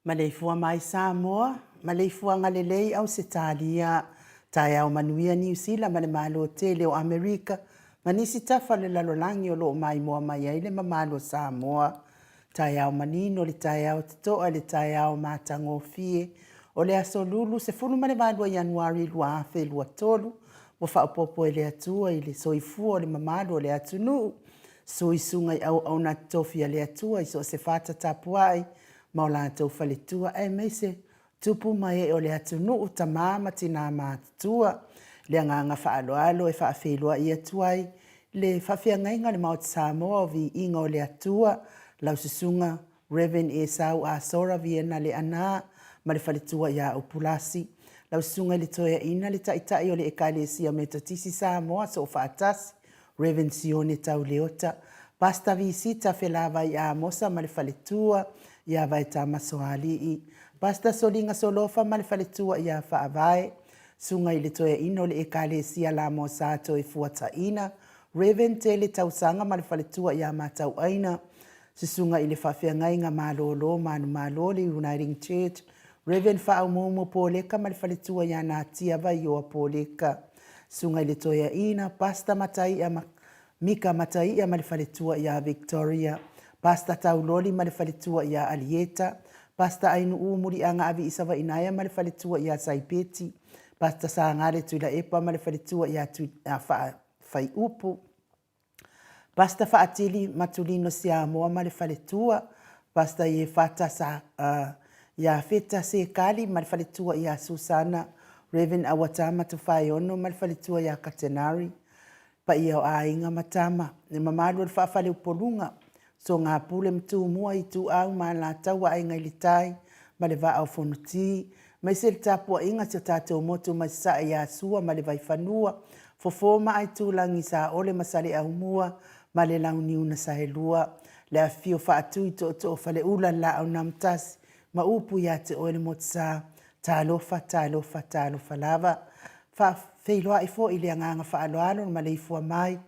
Maleifua mai Samoa, maleifuaga lelei Ausetalia, taeao manuia Niu Sila ma le Malo tele o Amerika ma nisi tafa o le lalolagi o lo o maimoa mai ai le mamalu o Samoa. Taeao manino le taeao totoa le taeao matagofie o le aso Lulu 18 o Ianuari 2023 ua faaopoopo e le Atua i le soifua o le mamalu o le atunuu, suisuga i auauna totofi a le Atua i so o se fata tapuai ma o latou faletua aemaise tupu ma ee o le atunuu, tama ma tina matutua. Le agaga faaaloalo e faafeiloai atu ai le faafeagaiga o le Maota Samoa o Viiga o le Atua, lau Susuga Rev. Esau Asora Viena Leaana ma le faletua ia Upulasi, lau Susuga i le Toeaina le Taitai o le Ekalesia Metotisi Samoa Soofaatasi, Rev. Sione Tau Leota, Pastor Visita Felavai Amosa ma le faletua ia Vaetamasoalii, Pastor Soliga Solofa ma le faletua ia Faavae, Susuga i le Toeaina o le Ekalesia Lamosa Toefuataina, Rev. Tele Tausaga ma le faletua ia Matauaina, Susuga i le Faafeagaiga Malolo Manumalo le Uniting Church, Rev. Faaumuumu Poleka ma le faletua ia Natia Vaioa Poleka, Susuga i le Toeaina, Pastor Mataia Mika Mataia ma le faletua ia Victoria, Pastor Tauloli ma le faletua ia Alieta, Pastor Ainuu Muliaga Aviisavainaea ma le faletua ia Saipeti, Pastor Sagale Tuilaepa ma le faletua ia Faaiupu, Pastor Faatili Matulino Siamoa ma le faletua, Pastor Iefata Sa, uh, Iafeta Sekali ma le faletua ia Susana, Rev. Awatama Tufaeono ma le faletua ia Katenari, paia o aiga ma tama, le mamalu o le faafaleupoluga, Sogapule ma Tumua, Ituau ma Alataua, Aiga i le Tai ma le Vaa o Fonoti, aemaise le tapuaiga a si o tatou motu mai Sasae ia Sua ma le Vaifanua, Fofo ma Aitulagi, Saole ma Saleaaumua ma le Launiu na Saelua, le afifio Faatui Tootoo o Faleula, le Laau na Amotasi ma upu ia te oe le Motusa. Talofa, talofa, talofa lava. Faafeiloai foi i le agaga faaaloalo le maleifua mai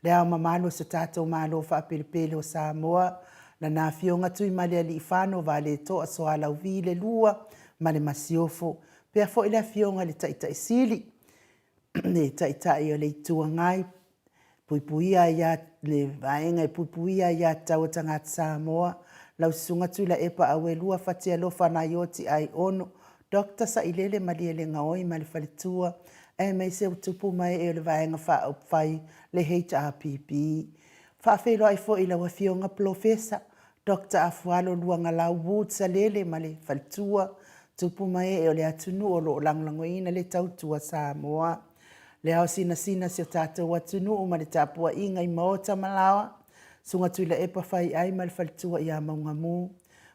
Le Ao Mamalu o si o tatou Malo faapelepele o Samoa, Lana Afioga Tuimalealiifano Vaaletoa Sualauvi le Lua ma le Masiofo, pea foi le Afioga i le Taitai Sili, le Taitai o le Itu Agai, puipuia aia, le Vaega e Puipuia Aiatatau a Tagata Samoa, lau Susuga Tuilaepa Auelua Fatialofa Naioti Aiono, Doctor Sailele Malielegaoi ma le faletua, aemaise o tupu ma ee o le Vaega Faaupufai, le HRPP. Faafeiloai foi i lau Afioga Polofesa Doctor Afualo Luagalau Wood Salele ma le faletua, tupu ma ee o le atunuu o lo o lagolagoina le tautua Samoa. Le ao sinasina si o tatou atunuu ma le tapuaiga i maota ma laoa, Susuga Tuilaepa Faiai ma le faletua ia Maugamu,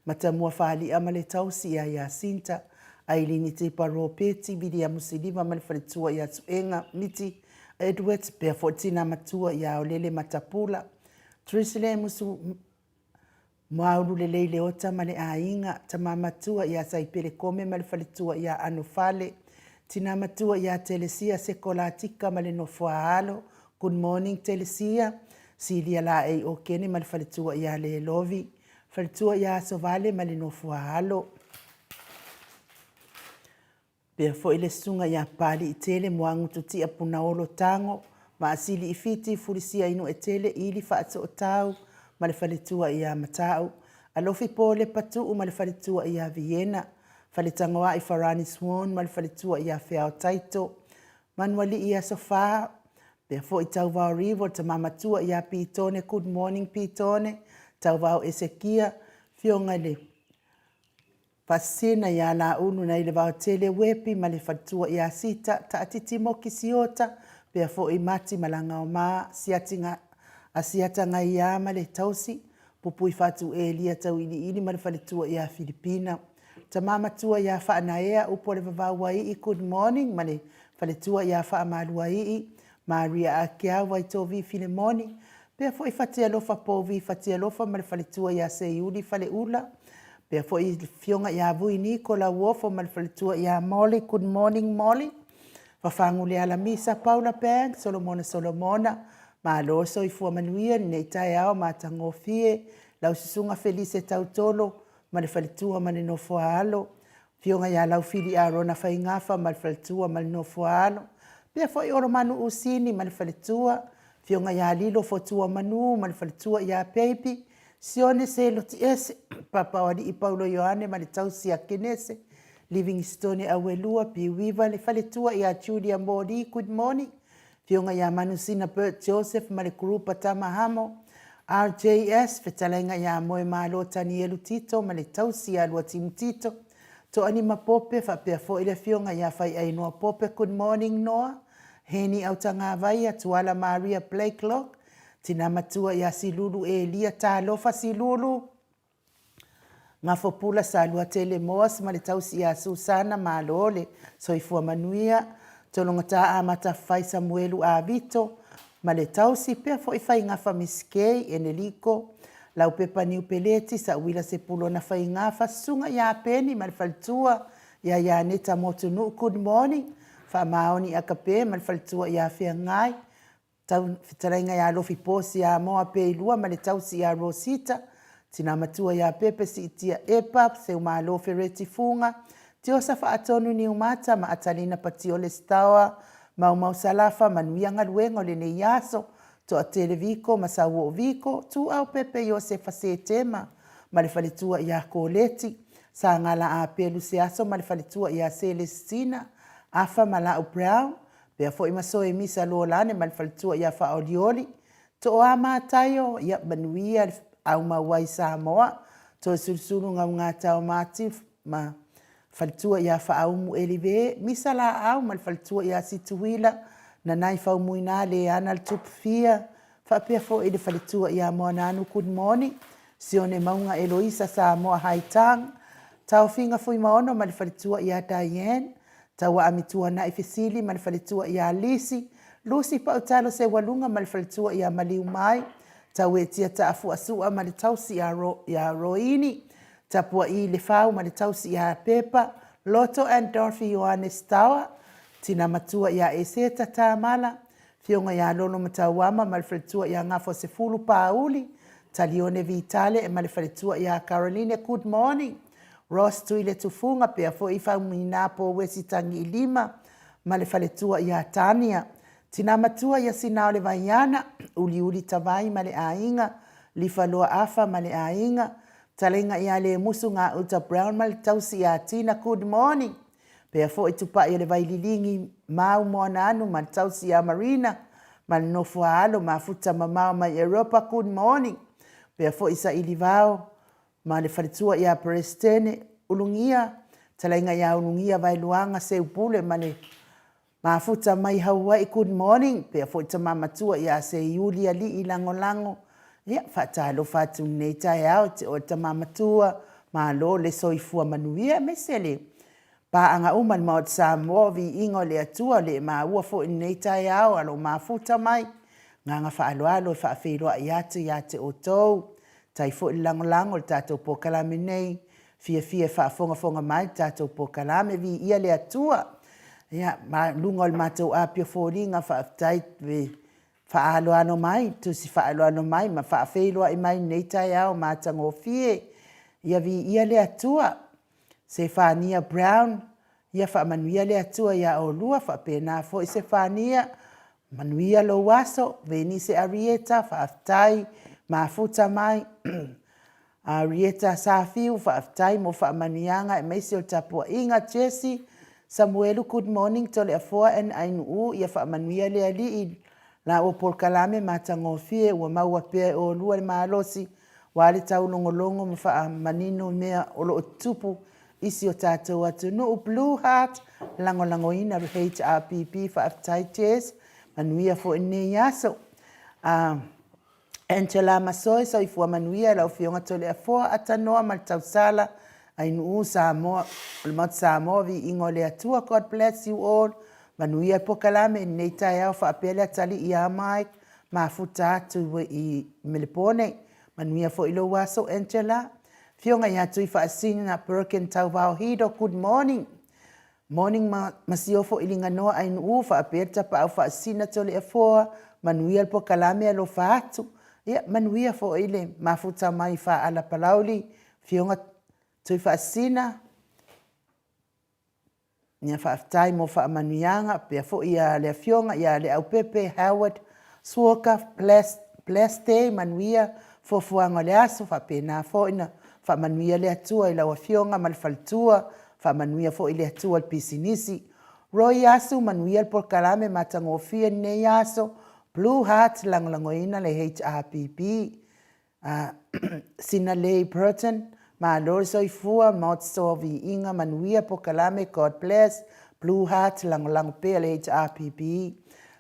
Matamua Faali'a ma le tausi ia Iasinta, Ailini Tipa Ropeti, Viliamu Siliva ma le faletua ia Suega Miti Edwards, pea foi le tina matua ia Aolele Matapula, Trisle Musu Muaulu Lelei Leota ma le aiga, tama matua ia Saipele Kome ma le faletua ia Anofale, tina matua ia Telesia Sekolatika ma le nofoaalo, Good morning Telesia, Silia Laei Okene ma le faletua ia Lelovi, Faletua ia Asovale ma le Nofoaalo. Pea foi le susuga ia Papaliitele Moagututia Punaolo Tago, Maasili i Fiti, Fulisia Inuetele Ili Faasootau ma le faletua ia Matau, Alofi Polepa Tuu ma le faletua ia Viena, Faletagoai Farani Swan ma le faletua ia Feao Taito, Manualii Aso Fa, pea foi Tauvao Rivo, le tama matua ia Pitone, Good morning Pitone, Tauvao Esekia, Afioga i le Faasisina ia Laulu nai le Vaotele Uepi ma le faletua ia Sita, Taatiti Moki Siota, pea foi Mati Malagaoma, Siati Asiata Gaia ma le tausi, Pupui Fatu Elia Tauiliili ma le faletua ia Filipina, Tama matua ia Faanaea, upu a le Vavauaii, good morning, ma le faletua ia Faamaluaii, Maria Akeau, Vaitovi Filemoni, pea foi Fatialofa Povi Fatialofa ma le faletua ia Seiuli Faleula, pea foi le afioga ia Vui Niko Lauofo ma le faletua ia Molly, good morning Molly, Fafaguleala Misa Paula Banks, Solomona Solomona, malo soifua manuia lenei taeao matagofie, lau susuga Felise Tautolo, ma le faletua ma le nofo a alo, Afioga ia Laufili Arona Faigafa ma le faletua ma le nofo a alo, faapea foi Olomanu Usini ma le faletua, Afioga ia Lilo Fotuamanu ma le faletua ia Baby, Sione Selotiese, Papaoalii Paulo Ioane ma le tausi ia Kenese, Livingstone Auelua Piuiva, le faletua ia Julia Moli, good morning. Afioga ia Manusina Bert Joseph ma le group a Tama Hamo, RJS, fetalaiga ia Moemalo Tanielu Tito ma le tausi ia Luatimu Tito, Toanima Pope faapea foi le afioga ia Faiainoa Pope, good morning Noa, Heni Autagavaia, Tuala Maria Blakelock, Tina matua ia Silulu Elia, talofa Silulu! Gafopula Saluatele Moas ma le tausi ia Susana Malo le soifua manuia, Tologata Amatafai Samuelu Avito ma le tausi pea foi Faigafa Miss Kay Eneliko Laupepa Niu Peleti Sauila Sepulona Faigafa Susuga ia Peni ma le faletua ia Ianeta Motunuu Good morning Faamaoni Akape ma le faletua ia Feagai Tau fetalaiga ia Alofi Posi ia Moa Peilua ma le tausi ia Rosita, Tina matua ia Pepe Siitia Epa, Seumalo Fereti Fuga, Tiosa Faatonu Niumata ma Atalina Patiole Stower, Maumau Salafa, Manuia galuega o lenei aso, Toatele Viko ma Sauoo Viko, Tuau Pepe Iosefa Setema ma le faletua ia Koleti, Sagala Apelu Seaso ma le faletua ia Selestina, Afa ma Lau Brown, Pea foi ma soe misa Lolane ma le faletua ia Faaolioli, Tooa Mataio, ia manuia le aumau ai Samoa, Toesulusulu Gaugata o Mati ma faletua ia Faaumu Elive, Misa Laau ma le faletua ia Situila, Nanai Faumuina Leana le Tupufia, faapea foi le faletua ia Moananu Good morning, Sione Mauga Eloisa Samoa Haitang, Taofiga Fuimaono ma le faletua ia Diane, Tauaami Tuanai Fesili ma le faletua ia Lisi, Lucy Pautalo Seualuga ma le faletua ia Maliumai, Tauetia Taafuasua ma le tausi ia Roini, Tapuaii Lefau ma le tausi ia Pepa, Loto and Dorothy Ioane Stower, Tina Matua ia Eseta Tamala, Afioga ia Lolo Matauama ma le faletua ia Gafoasefulu Pauli, Talione Vitale ma le faletua ia Caroline Good morning. Ross Tuiletufuga pea foi Faumuina Pouesi Tagiilima ma le faletua ia Tania. Tina matua ia Sinaole Vaiana, Uliuli Tavai ma le aiga, Lifaloa Afa ma le aiga, Taleiga ia Lemusu Gauta Brown ma le tausi ia Tina Good morning. Pea foi Tupai o le Vaililigi Mau Moanaanu ma le tausi ia Marina ma le nofo a alo Mafuta mamao mai Europa Good morning. Pea foi Sailivao ma le faletua ia Peresetene, Ulugia, talaiga ia Ulugia Vaeluaga Seupule ma le mafuta mai Haua'i Good morning, pea foi tama matua ia Seiuli Alii Lagolago, ia faatalofa atu i lenei taeao te oe tama matua, malo le soifua manuia aemaise le Paaga uma le Maota Samoa, o viiga o le Atua, le maua foi i lenei taeao a lo mafuta mai. Agaga faaaloalo e faafeiloai atu ia te outou. Tai foi le lagolago i le tatou polokalame nei. Fiafia e faafogafoga mai le tatou polokalame, viia le Atua. Ia, ma luga o le matou api o foliga, faafetai le faaaloalo mai, tusi faaaloalo mai ma faafeiloai mai i lenei taeao matagofie. Ia viia le Atua. Sefania Brown, Ia faamanuia le Atua iā olua, faapena foi Sefania, manuia lou aso. Venise Arieta, faafetai, mafuta mai. Arieta Safiu, faafetai mo faamanuiaga aemaise o le tapuaiga. Jesse Samuelu, good morning Toleafoa and Ainuu, ia faamanuia le Alii i la ua polokalame matagofie ua maua pea e olua le malosi Ua le taulogologo ma faamanino mea o lo o tutupu i si o tatou atunuu. Blue Heart, lagolagoina le HRPP, faafetai Jess, manuia foi lenei aso. Angela Masoe, soifua manuia i lau Afioga Toleafoa Atanoa ma le tausala, Ainuu Samoa, o le Maota Samoa, viiga o le Atua, God bless you all. Manuia le pokalame i lenei taeao faapea le atalii ia Mike, mafuta atu i Melepone. Manuia foi lou aso Angela. Afioga ia Tuifaasisina Perkin Tauvao Hido, good morning. Morning ma Masiofo Iliganoa Ainuu faapea le Tapaau Faasisina Toleafoa, manuia le pokalame alofa atu. Ia manuia foi le mafuta mai Faaala Palauli, Afioga. Tuifaasisina, Ia faafetai mo faamanuiaga pea foi ia le afioga ia Leaupepe Howard Suoka bless, bless day manuia fuafuaga o le aso faapena foi na faamanuia le Atua i lau afioga ma le faletua faamanuia foi le Atua i le pisinisi Roy Asu manuia le polokalame matagofie lenei aso Blue Heart lagolagoina le HRPP Sinalei Burton, malo le soifua, Maota Viiga, manuia polokalame, God bless, Blue Heart, lagolago pea le HRPP.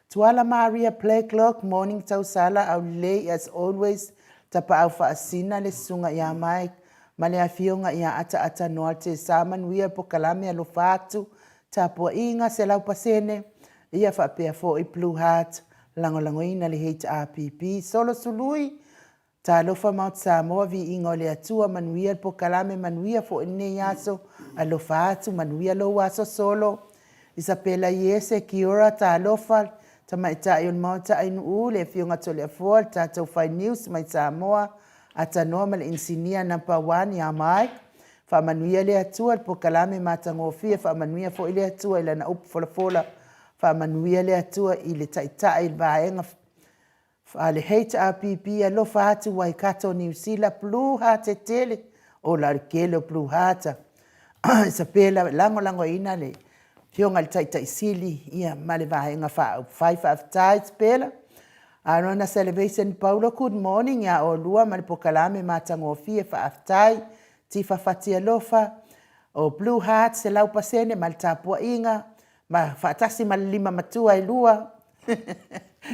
Tuala Maria Blacklock, morning tausala, aulelei as always, Tapaau Faasisina, le susuga ia Mike, ma le afioga ia Ataata Noa Tesa, manuia polokalame, alofa atu, tapuaiga, 100%, ia faapea foi Blue Heart, lagolagoina le HRPP. Solo Sului, Talofa Maota Samoa, viiga o le Atua, manuia le polokalame, manuia foi lenei aso, alofa atu, manuia lou aso Solo. Isapela Iese, Kiora, talofa, tamaitai o le Maota Ainuu, le afioga Toleafoa, le tatou Fai News mai Samoa, Atanoa ma le Inisinia Number 1 ia Mike. Faamanuia le Atua i le polokalame matagofie, faamanuia foi le Atua i lana upu folafola, faamanuia le Atua i le Taitai i le vaega a le HRPP, alofa atu Waikato Niu Sila, Blue Heart tele, ola le tele o Blue Heart. Isapela lagolagoina le afioga i le Taitai Sili ia ma le Vaega Faaupufai. Faafetai Isapela. Arona Celebration Paulo, good morning ia oulua ma le polokalame matagofie, faafetai. Tifa Fatialofa, o Blue Heart 100% ma le tapuaiga, ma faatasi ma le lima matua e lua.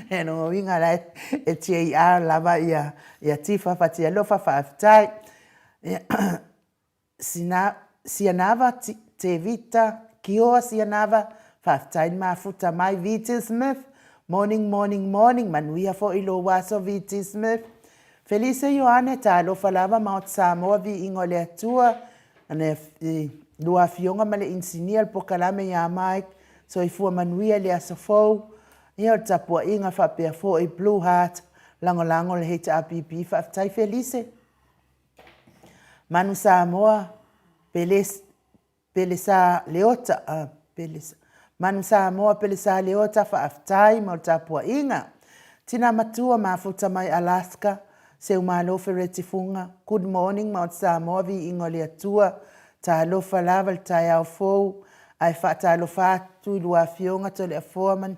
E lona uiga la e JR lava ia, ia Tifa Fatialofa, faafetai. Sina, Sianava Tevita, Kioa Sianava, faafetai le mafuta mai. VT Smith, morning, morning, morning, manuia foi lou aso VT Smith. Felise Ioane, talofa lava Maota Samoa, viiga o le Atua, ana lua afioga ma le inisinia o le polokalame ia Mike, soifua manuia i le aso fou. Ia o le tapuaiga faapea foi Blue Heart, lagolago le HRPP, faafetai Felise. Manu Samoa, Pele, Pelesa Leota, uh, Pelesa, Manu Samoa, Pelesa Leota, faafetai mo le tapuaiga. Tina matua mafuta mai Alaska, Seumalo Fereti Fuga, good morning Maota Samoa, viiga o le Atua, talofa lava le taeao fou, ae faatalofa atu i lua afioga Toleafoa ma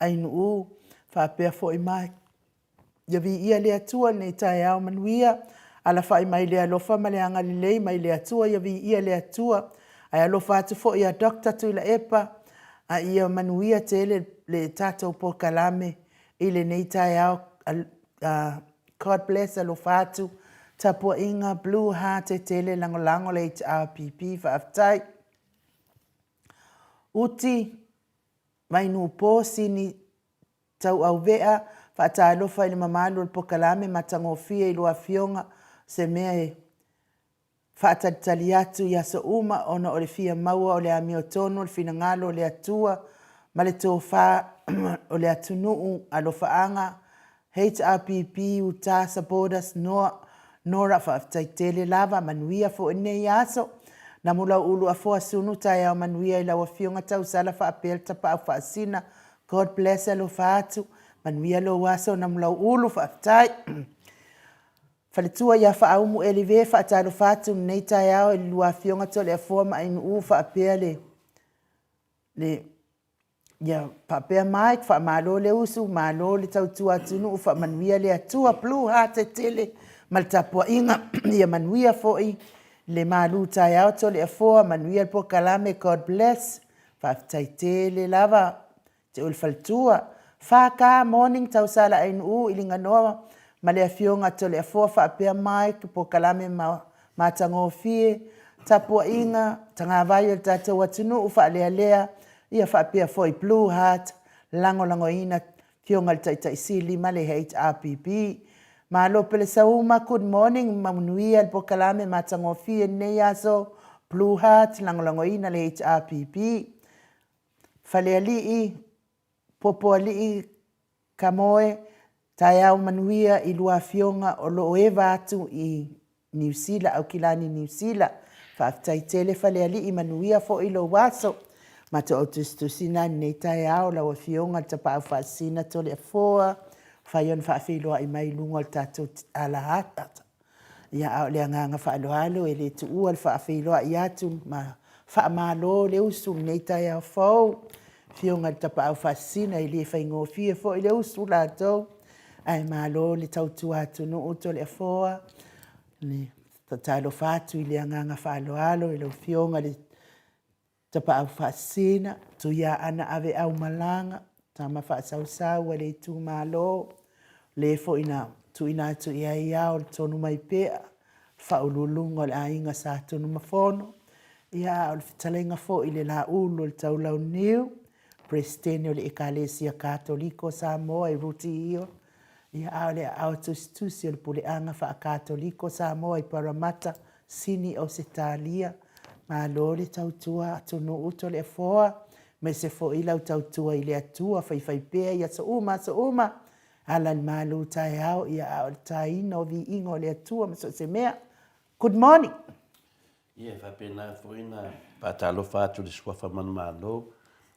Ainuu, faapea foi mai. Ia viia le Atua i lenei taeao manuia, alafai mai le alofa ma le agalelei mai le Atua, ia viia le Atua. Ae alofa atu foi ia Doctor Tuilaepa, a ia manuia tele le tatou polokalame i lenei taeao. God bless, alofa atu. Tapuaiga Blue Heart tele lagolago le HRPP, faafetai. Uti Vainuupo Sini Tauauvea, faatalofa i le mamalu o le pokalame matagofie i lua afioga, se mea e faatalitali atu i aso uma ona o le fia maua o le amiotonu o le finagalo o le Atua ma le tofa o le atunuu alofaaga HRPP Utah Supporters Noa Nora faafetai tele lava manuia foi lenei aso Namulauulu Afoa Sunu taeao manuia i lau afioga Tausala faapea le Tapaau Faasina God bless alofa atu manuia lou aso Namulauulu faafetai Faletua ia Faaumu Elive faatalofa atu lenei taeao i le lua afioga Toleafoa ma Ainuu faapea le le ia faapea Mike faamalo le usu malo le tautua atunuu faamanuia le Atua Blue Heart tele ma le tapuaiga ia manuia foi le malu taeao Toleafoa manuia le polokalame God bless faafetai tele lava te oe le faletua. FK Morning Tausala Ainuu i Liganoa ma le Afioga Toleafoa faapea Mike polokalame matagofie, tapuaiga, tagavai o le tatou atunuu faalealea, ia faapea foi Blue Heart lagolagoina Afioga i le Taitai Sili ma le HRPP. Malo Pelesauma, good morning, manuia le polokalame matagofie i lenei aso, Blue Heart lagolagoina le HRPP. Falealii, Popoalii, Kamoe, taeao manuia i lua afioga o lo o eva atu i Niu Sila, Aukilani Niu Sila. Faafetai tele Falealii, manuia foi lou aso. Matou au tusitusi na i lenei taeao lau Afioga i le Tapaau Faasisina Toleafoa, mafai ona faafeiloai mai i luga o le tatou alaata. Ia, a o le agaga faaaloalo e le tuua le faafeiloai atu ma faamalo le usu i lenei taeao fou. Afioga i le Tapaau Faasisina, e le faigofie foi le usu latou, ae malo le tautua atunuu Toleafoa. E faatalofa atu i le agaga faaaloalo i lau Afioga i le Tapaau Faasisina, Tuiaana Aveaumalaga, tama faasausau a le itumalo, le foi na tuuina atu i ai ao le tonu mai pea, faauluuluga o le aiga Sa Tunumafono, ia a o le fetalaiga foi i le Laulu o le Taulauniu, Peresetene o le Ekalesia Katoliko o Samoa i Ruti Io, ia a o le aao tusitusi o le Puleaga Faa-Katoliko o Samoa i Paramata, Sini, Ausetalia. Malo le tautua atunuu Toleafoa, aemaise foi lau tautua i le Atua, faifaipea i aso uma aso uma, ala i le malu taeao, ia a o le taina o viiga o le Atua ma so o se mea. Good morning! Ia, e faapena foi ona faatalofa atu i le Suafa Manumalo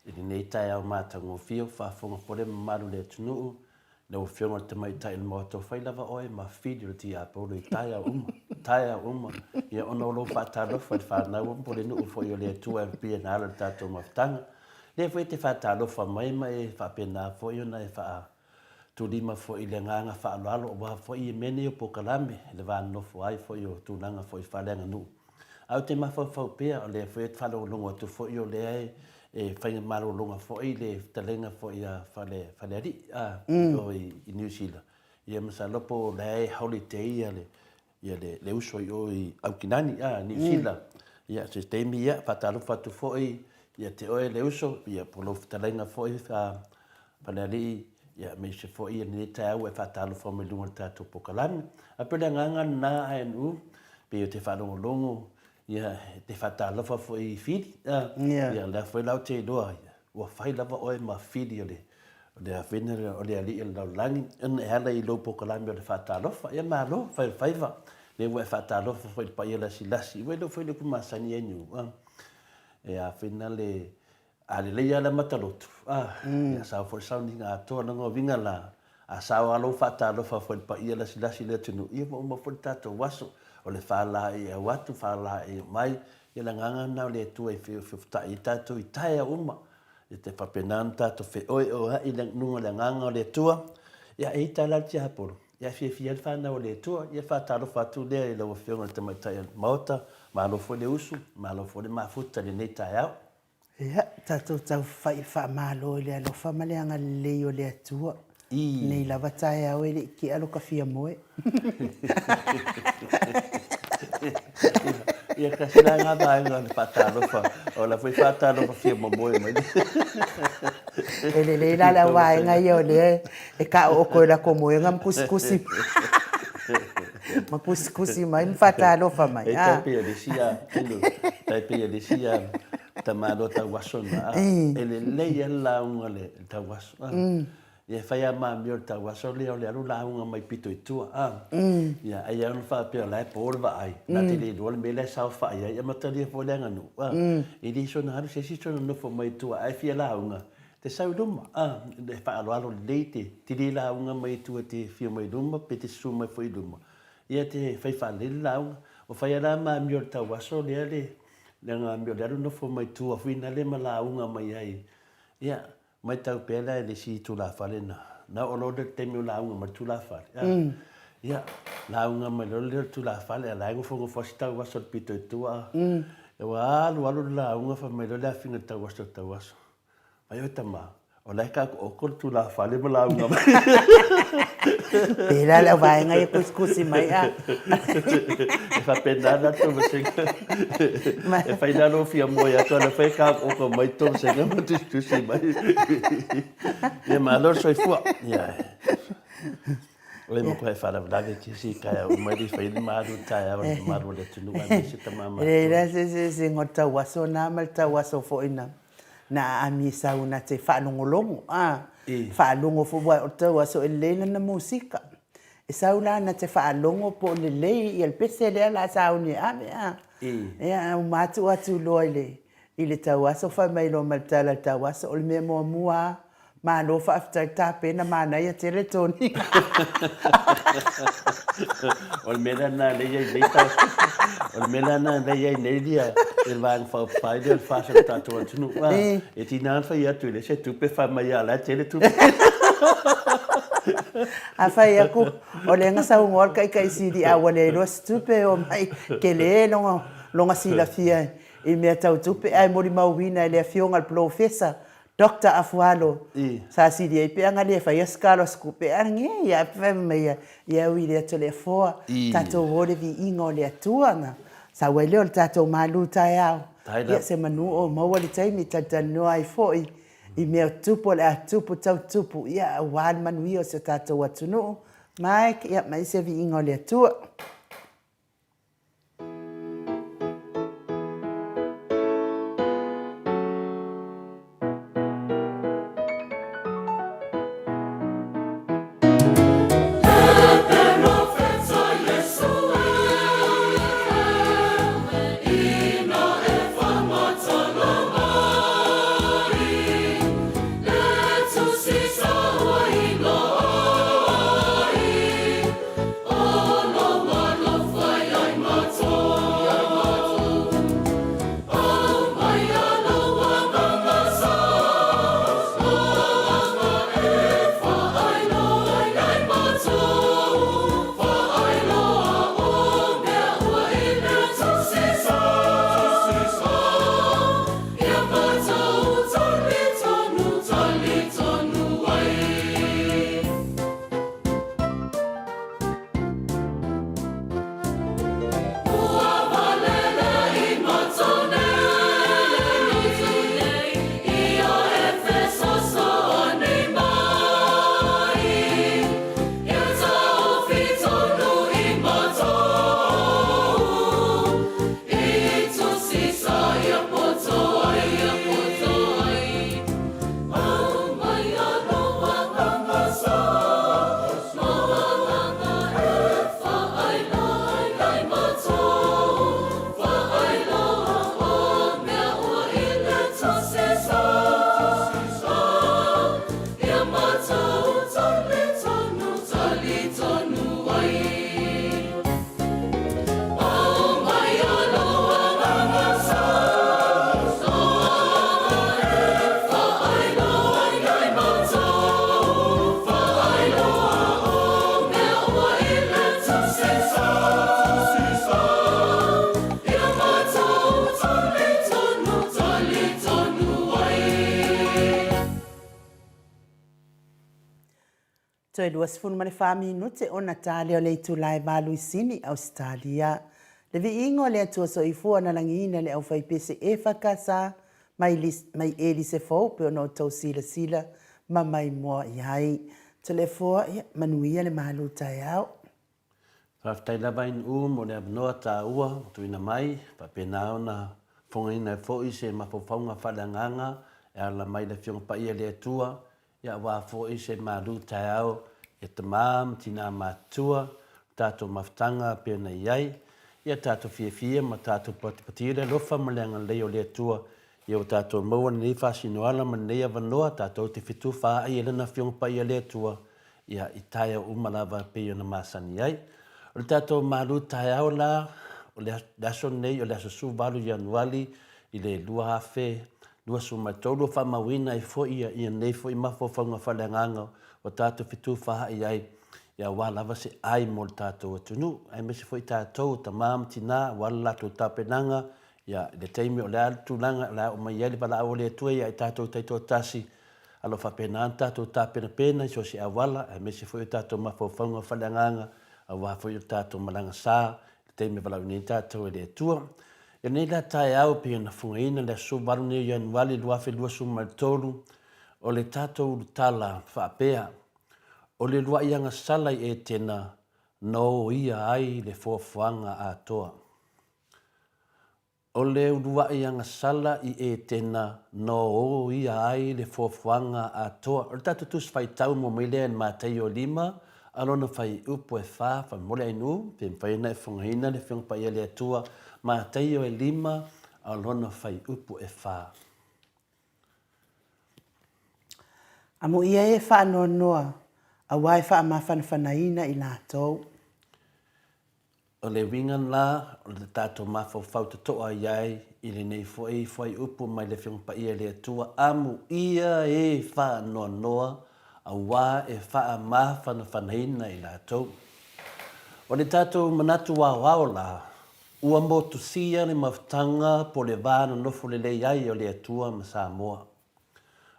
i lenei taeao matagofie o faafofoga foi le mamalu o le atunuu, lau Afioga i le Tamaitai o le Maota, ua fai lava oe ma fili o le tiapolo i taeao uma, taeao uma, ia ona o lou faatalofa i le fanau po o le nuu foi o le Atua e pei ona ala i le tatou mafutaga. Lea foi e te faatalofa mai ma e faapena foi ona e faa Tulima foi i le agaga faaaloalo aua foi ia mea nei o polokalame i le va nonofo ai foi o tulaga foi faaleaganuu. Ae ou te mafaufau pea, o lea foi e faalogologo atu foi o lea e fai malologa foi le fetalaiga foi a Fale, Falealii a, mm. o i, i New Zealand. Ia masalo po o lea e holiday ia le, ia le, le uso i o i Aukinani, a, New mm. Zealand. Ia, se taimi ia, faatalofa atu foi ia te oe le uso, ia po lou fetalaiga foi a, Falealii, ia aemaise foi ia lenei taeao ua e faatalofa mai luga o le tatou polokalame. Ae pei o le agaga lena ANU, pei ou te faalogologo, ia e te faatalofa foi i Fili, a, ia lea foi la ou te iloa, ua fai lava oe ma Fili o le o le afena o le alii o le lalolagi, ona e ala i lou polokalame o le faatalofa. Ia malo, fai o le faiva, lea ua e faatalofa foi i le paia lasilasi, ua iloa foi le upu masani ANU, a, e afena le A lelei lava le amata lotu, a, ia sao foi le sauniga atoa. Lona uiga la, a sao lava lou faatalofa foi i le paia lasilasi o le atunuu, ia ua uma foi le tatou aso. O le falaei au atu, falaei mai, ia le agaga lena o le Atua e feofeofeta'i ai tatou i taeao uma. Ia te faapena ona tatou feoeoea'i i luga o le agaga o le Atua. Ia e i tai la le tiapolo, ia e fiafia ai le fanau a le Atua. Ia faatalofa atu lea i lau Afioga i le Tamaitai o le Maota, malo foi le usu, malo foi le mafuta i lenei taeao. Ia, tatou taufai faamalo i le alofa ma le agalelei o le Atua. I. Nei lava taeao e le i tea lo ka fia moe. Ia, kasi la ngā vaega o le faatalofa, o la foi faatalofa fia momoe mai. E lelei la le au vaega ia o lea e kaooko i lako moega ma kusikusi ma kusikusi mai ma faatalofa mai. E tai pei o le isi a, tai pei o le isi a, Tamaloa tauaso na, a, e lelei lava le lauga le tauaso, a. Ia e fai lava ma amio le tauaso lea o le alu lauga mai pito i tua, a. Ia, ai lava ona faapea o la e po le vaai, na te le iloa le mea la e saofai ai, ia amatalia foi le aganuu, a. E le soona alu se isi soona nofo mai i tua, ae fia lauga, te sau i luma, a. E faaaloalo lelei te, te le lauga mai i tua te afio mai i luma pe te susu mai foi i luma, ia te fai faalelei le lauga. Ua fai lava la ma amio le tauaso lea le, Leaga mea o le alu nofo mai tua fuina le ma lauga mai ai. Ia, maitau pea la e le isi tulafale na, na oo loa le taimi o lauga mai le tulafale. Mm. Ia, lauga mai loa le tulafale, a la e nofonofo lava si tauaso i le pito i tua. Mm. Ua alu alu le lauga fai mai loa le afiga i le tauaso i le tauaso. Ai oe tama, o la e kakooko le tulafale ma lauga mai. Pēlā le au vaega ia kusikusi mai a. E faapena la tou vasega. E fai la lou fia moe atu ana fai e kakooko mai tou vasega ma tusitusi mai. Ia malo le soifua. Ia. Oi mo koe faalavelave ki si taeao uma i fai le malu taeao le mamalu o le atunuu aemaise tama matutua. E leai la se eseesega o le tauaso na ma le tauaso foi na na aami e sau na te faalogologo a, faalogo foi aua o le tauaso e lelei lana musika. E sau la na te faalogo po o lelei ia le pese lea la sauni e ave a. Ia, uma atu atu loa i le, i le tauaso, fai mai loa ma le tala i le tauaso, o le mea muamua lava, malo faafetai tapena, manaia tele toniga. O le mea lena lea e i ai nei tatou, o le mea lena lea e i ai nei ia le Vaega Faaupufai lea o le FAST o le tatou atunuu, a, e tiga lava ona fai atu e leai se tupe, fai mai lava o la e tele tupe. A fai atu, o lea na saunoa le Taitaisili a ua le iloa se tupe e omai, tele lona silafia i mea tau tupe, ae molimauina e le Afioga i le Polofesa Doctor Afualo, sa sili ai pe ana le faia se talo a se tupe, a nei, a fai mai ia, ia ui le atu le afoa, tatou o le viiga o le Atua, na sau ai lea o le tatou malu taeao, ia se manu o maua le taimi talatalanoa ai foi i mea o tupu o le a tupu tau tupu, ia aua le manuia o si o tatou atunuu. Mike, ia mai se viiga o le Atua. Toe 24 minute ona ta lea o le itula e valu i Sini, Ausetalia. Le viiga o le Atua Soifua na lagiina le aufaipese EFKS mai mai Elise fou pei ona outou silasila ma maimoa i ai. Toleafoa, ia, manuia le malu taeao. Faafetai lava Inu mo le avanoa taua ua tuuina mai, faapena ona fofogaina ai foi se mafaufauga faaleagaga e ala mai le Afioga Paia i le Atua, ia aua foi se malu taeao ia tama ma tina matutua, o tatou mafutaga pei ona i ai, ia tatou fiafia ma tatou patipatia le alofa ma le agalelei o le Atua, ia ua tatou maua lenei faasinoala ma lenei avanoa tatou te fetufaai ai Lana Afioga Paia le Atua, ia i taeao uma lava pei ona masani ai. O le tatou malu taeao la, o le aso lenei o le aso 18 Ianuari i le 2023, ua faamauina ai foi ia nei foi mafaufauga faaleagaga ua tatou fetufaai ai, ia aua lava se ai mo le tatou atunuu, aemaise foi tatou o tama ma tina aua le latou tapenaga, ia i le taimi o le a le tulaga o le a oo mai ai le valaau a le Atua ia i tatou taitoatasi, A lo faapena ona tatou tapenapena i so o se auala, aemaise foi o tatou mafaufauga faaleagaga, aua foi o le tatou malaga sa i le taimi e valaauina ai tatou e le Atua. I lenei la taeao e pei ona fogaina le aso 18 nei o Ianuali 2023, o le tatou ulutala faapea, O le uluai agasala i Etena na oia ai le foafoaga atoa. O le uluai agasala i Etena na oia ai le foafoaga atoa. O le tatou Tusi Faitau mo mai lea i le Mataio 5, a lona fuaiupu e fa, faamolemole Ainuu, pe mafai ona e fofogaina le Afioga Paia a le Atua. Mataio e lima, a o lona fuaiupu e fa. Amuia e faanoanoa, aua e faamafanafanaina i latou. O le uiga la o le tatou mafaufau totoa i ai i lenei foi fuaiupu mai le Afioga Paia i le Atua, Amuia e faanoanoa, aua e faamafanafanaina i latou. O le tatou manatu aoao la, ua motusia le mafutaga po o le va nonofo lelei ai o le Atua ma Samoa.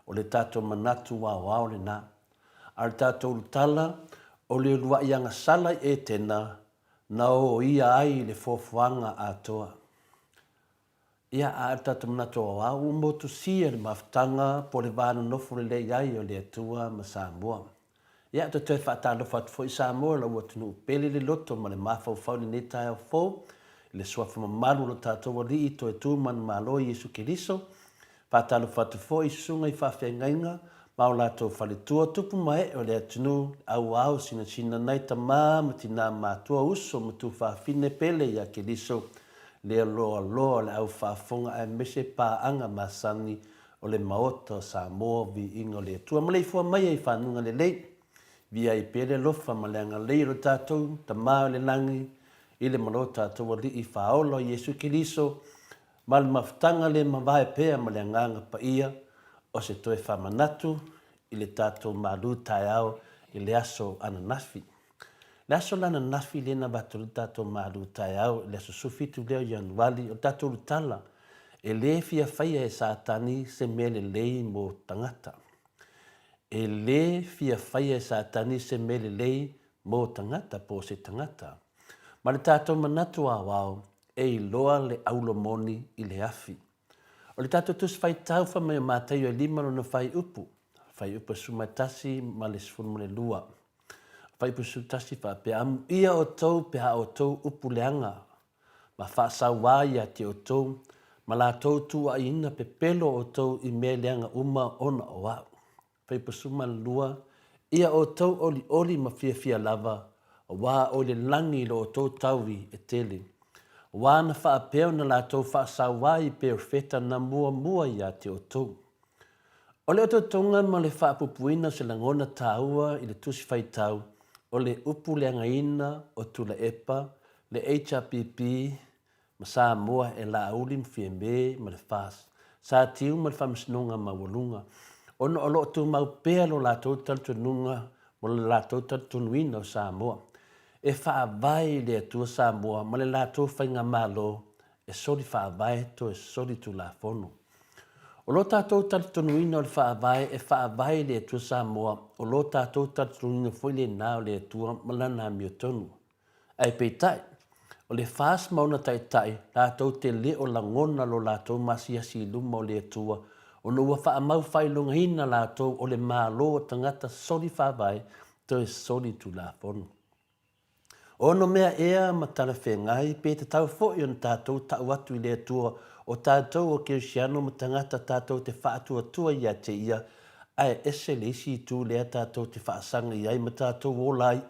O le tatou manatu aoao lena. A o le tatou ulutala, o le uluai agasala i Etena na oia ai le fuafuaga atoa. Ia, a o le tatou manatu aoao, ua motusia le mafutaga po o le va nonofo lelei ai o le Atua ma Samoa. Ia, ou te toe faatalofa atu foi Samoa, lau atunuu pele le loto ma le mafaufau i lenei taeao fou, i le suafa mamalu o lo tatou Alii toe tu manumalo Iesu Keriso. Faatalofa atu foi i susuga i faafeagaiga ma o latou faletua, tupu ma ee o le atunuu, le auao sinasina nai tama ma tina matua, uso ma tuafafine pele ia Keriso, le loaloa o le au faafofoga aemaise paaga masani o le Maota o Samoa, viiga o le Atua. Maleifua mai ai fanuga lelei, viia ai pea le alofa ma le agalelei o lo tatou Tama o le Lagi i le ma lo tatou Alii Faaola o Iesu Keriso, ma le mafutaga le mavae pea ma le Agaga Paia o se toe faamanatu i le tatou malu taeao i le aso ananafi. Le aso la ananafi lea na avatu ai le tatou malu taeao i le aso 17 lea o Ianuali, o le tatou ulutala, e le fia faia e Satani se mea lelei mo tagata. E le fia faia e Satani se mea lelei mo tagata po o se tagata. Ma le tatou manatu aoao, e iloa le aulo moni i le afi. O le tatou Tusi Faitau fai mai o Mataio e lima lona fuaiupu, fuaiupu e 11 ma le 12. Fuaiupu 11 faapea, Amuia outou pe a outou upu leaga, ma faasauā ia te outou, ma latou tuuaiina pepelo outou i mea leaga uma ona o au. Faipasuma-lua, Ia outou olioli ma fiafia lava, aua o i le lagi lo outou taui e tele. Aua na faapea ona latou faasau ai i perofeta na muamua ia te outou. O le otootoga ma le faapupuina o se lagona taua i le Tusi Faitau o le upu leagaina o Tuilaepa, le HRPP, ma Samoa e Laauli ma Fiame ma le FAST, sa tiu ma le Faamasinoga Maualuga, ona o lo o tumau pea lo latou talitonuga mo le latou talitonuina o Samoa e faavae i le Atua Samoa ma le latou faigamalo e soli faavae toe soli tulafono. O lo tatou talitonuina o le faavae e faavae i le Atua Samoa, o lo tatou talitonuina foi lena o le Atua ma lana amiotonu. Ae peitai, o le FAST ma ona taitai, latou te le o lagona lo latou masiasi i luma o le Atua, ona ua faamau faailogaina latou o le Malo o tagata soli faavae toe soli tulafono. O ono mea ea ma talafeagai pe tatau foi ona tatou tau atu i le Atua o tatou o Kerisiano ma tagata tatou te faatuatua ia te Ia, ae ese le isi itu lea tatou te faasaga i ai ma tatou ola ai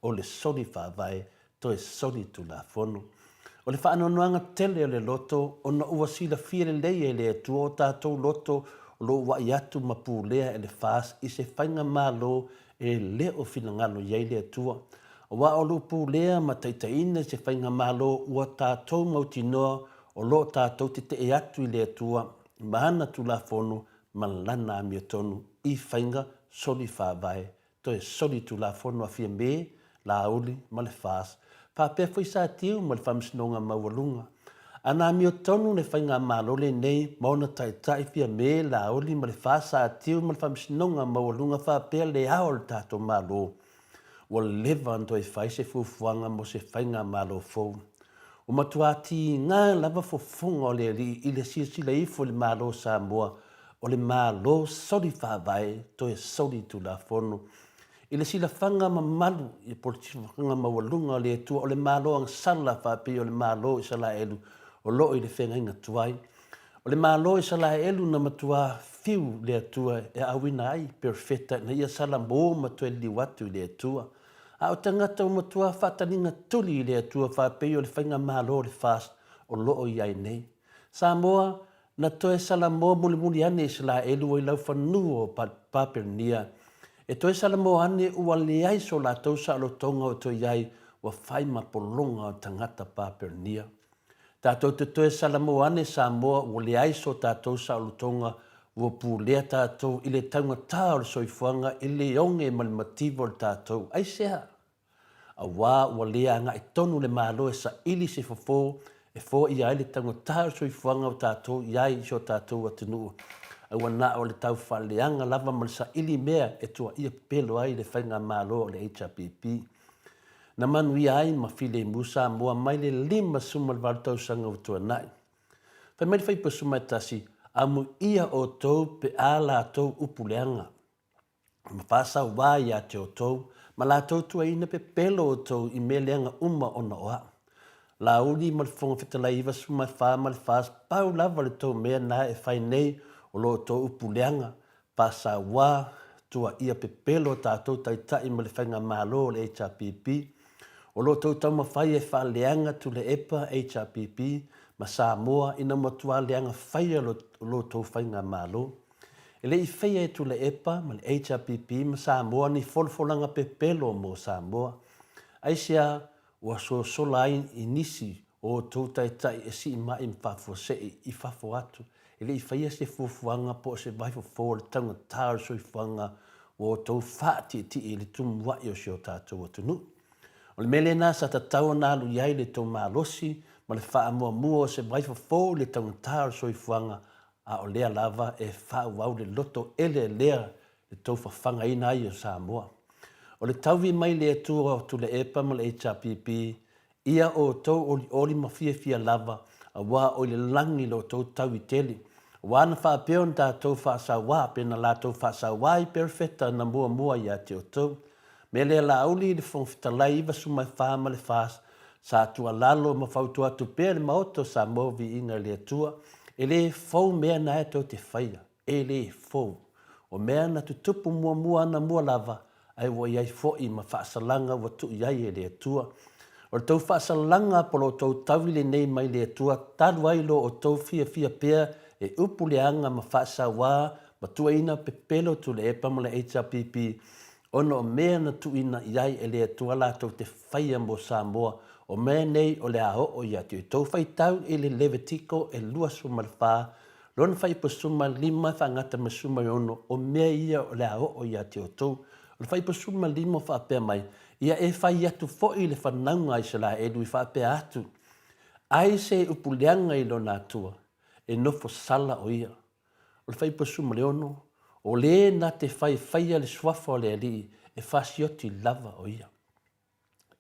o le soli faavae toe soli tulafono. O le faanoanoaga tele o le loto ona ua silafia lelei e le Atua o tatou loto o lo o ua'i atu ma pulea e le FAST i se faiga malo e le o finagalo i ai le Atua. Aua o lo o pulea ma taitaiina i se faiga malo ua tatou mautinoa o lo o tatou tetee atu i le Atua ma ana tulafono ma lana amiotonu i faiga soli faavae toe soli tulafono a Fiame, Laauli ma le FAST, faapea foi Satiu ma le Faamasinoga Maualuga. A na amiotonu le faigamalo lenei ma ona taitai Fiame, Laauli ma le FAST, Satiu ma le Faamasinoga Maualuga faapea le ao o le tatou Malo, ua leva ona toe fai se fuafuaga mo se faigamalo fou. Ua matua tiga lava fofoga o le Alii i le silasila ifo i le Malo o Samoa o le Malo soli faavae toe soli tulafono. I le silafaga mamalu i po o le silafaga maualuga o le Atua o le Malo agasala faapei o le Malo o Isalaelu o lo o i le feagaiga tuai. O le Malo o Isalaelu na matua fiu le Atua e aauina ai perofeta ina ia salamo ma toe liliu atu i le Atua. A o tagata ua matua faataliga tuli i le Atua faapei o le faigamalo o le FAST. o loo i ai nei. Samoa, na toe Salamoa mulimuli ane Iselaelu ua i laufanua o Papelnia. E toe Salamoa ane ua leai so latou saolotoga o toe i ai ua fai ma pologa o tagata Papelnia. Tatou te toe Salamoa ane Samoa ua leai so tatou saolotoga ua pulea tatou i le taugatā o le soifuaga i le oge ma le mativa o le tatou. Aisea? Aua ua le agai tonu le Malo e saili se fofo e foaia ai le taugata o le soifuaga o tatou i ai i si o tatou atunuu, a ua na o le taufaaleaga lava ma le saili mea e tuaia pepelo ai le Faigamalo o le HRPP. Na manuia ai ma filemu Samoa mai le 58 tausaga ua tuanai. Fai mai le Faipuasuma 1, Amuia outou pe a latou upu leaga. Ma faasauā ia te outou, ma latou tuaina pepelo outou i mea leaga uma ona o au. Laauli ma le Fofoga Fetalai 94 ma le 4 pau lava le tou mea na e fai nei o lo outou upu leaga, faasauā, tuaia pepelo o tatou taitai ma le faigamalo o le HRPP. O lo outou taumafai e faaleaga Tuilaepa HRPP ma Samoa ina matua leaga faia lo outou faigamalo. E le i faia e Tuilaepa ma le HRPP ma Samoa ni folafolaga pepelo mo Samoa. Aisea ua sosola ai i nisi o outou taitai e siimai ma faafuasei i fafo atu? E le i faia se fuafuaga po o se vaifofo o le taugata o le soifuaga ua outou faatietie i le tumuai o si o tatou atunuu. O le mea lena sa tatau ona alu i ai le tou malosi ma le faamuamua o se vaifofo i le taugata o le soifuaga a o lea lava e faaauau le loto eleelea le tou fafagaina ai o Samoa. O le tauvi mai le Atua o Tuilaepa ma le HRPP, ia outou olioli ma fiafia lava, aua o i le lagi lo outou taui tele. Aua na faapea ona tatou faasauā pe na latou faasauā i perofeta na muamua ia te outou. Mea lea Laauli le Fofoga Fetalai 94 ma le 4 sa tuualalo ma fautua atu pea le Maota o Samoa Viiga i le Atua, e le fou mea na e tou te faia, e le fou. O mea na tutupu muamua anamua lava, ae ua i ai foi ma faasalaga ua tuu i ai e le Atua. O le tou faasalaga po lo outou taui lenei mai le Atua talu ai lo outou fiafia pea e upu leaga ma faasauā ma tuuaina pepelo Tuilaepa ma le HRPP Ona o mea na tuuina i ai e le Atua latou te faia mo Samoa, o mea nei o le a oo ia te outou faitau i le Levitiko e 24, lona faipusuma lima e faagata ma suma e ono, o mea ia o le a oo ia te outou. O le faipusuma lima o faapea mai, Ia e fai atu foi le fanauga a Isaraelu i faapea atu, Ai se upu leaga i lona Atua, e nofo sala o ia. O le faipusuma le 6, o le na te faifaia le suafa o le Alii, e fasioti lava o ia.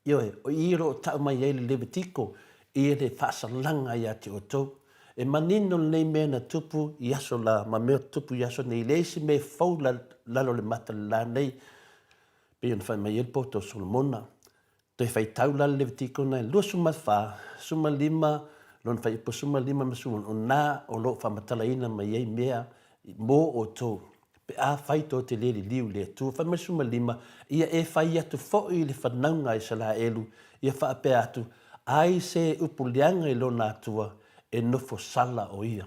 Ioe, o i o lo o tau mai ai le Levitiko i le faasalaga ia te outou. E manino lenei mea na tupu i aso la ma mea tupu i aso nei, leai se mea fou lalo le mata le la nei, pei ona fai mai ai le poto o Solomona. Toe faitau la le Levitiko na e 24, 15, lona fuaiupu 15 ma 16, o na o lo o faamatalaina mai ai mea mo outou, pe a fai tou te le liliu i le Atua. Fai mai le 15, Ia e fai atu foi i le fanauga a Isaraelu, ia faapea atu, Ai se upu leaga i lona Atua, e nofo sala o ia.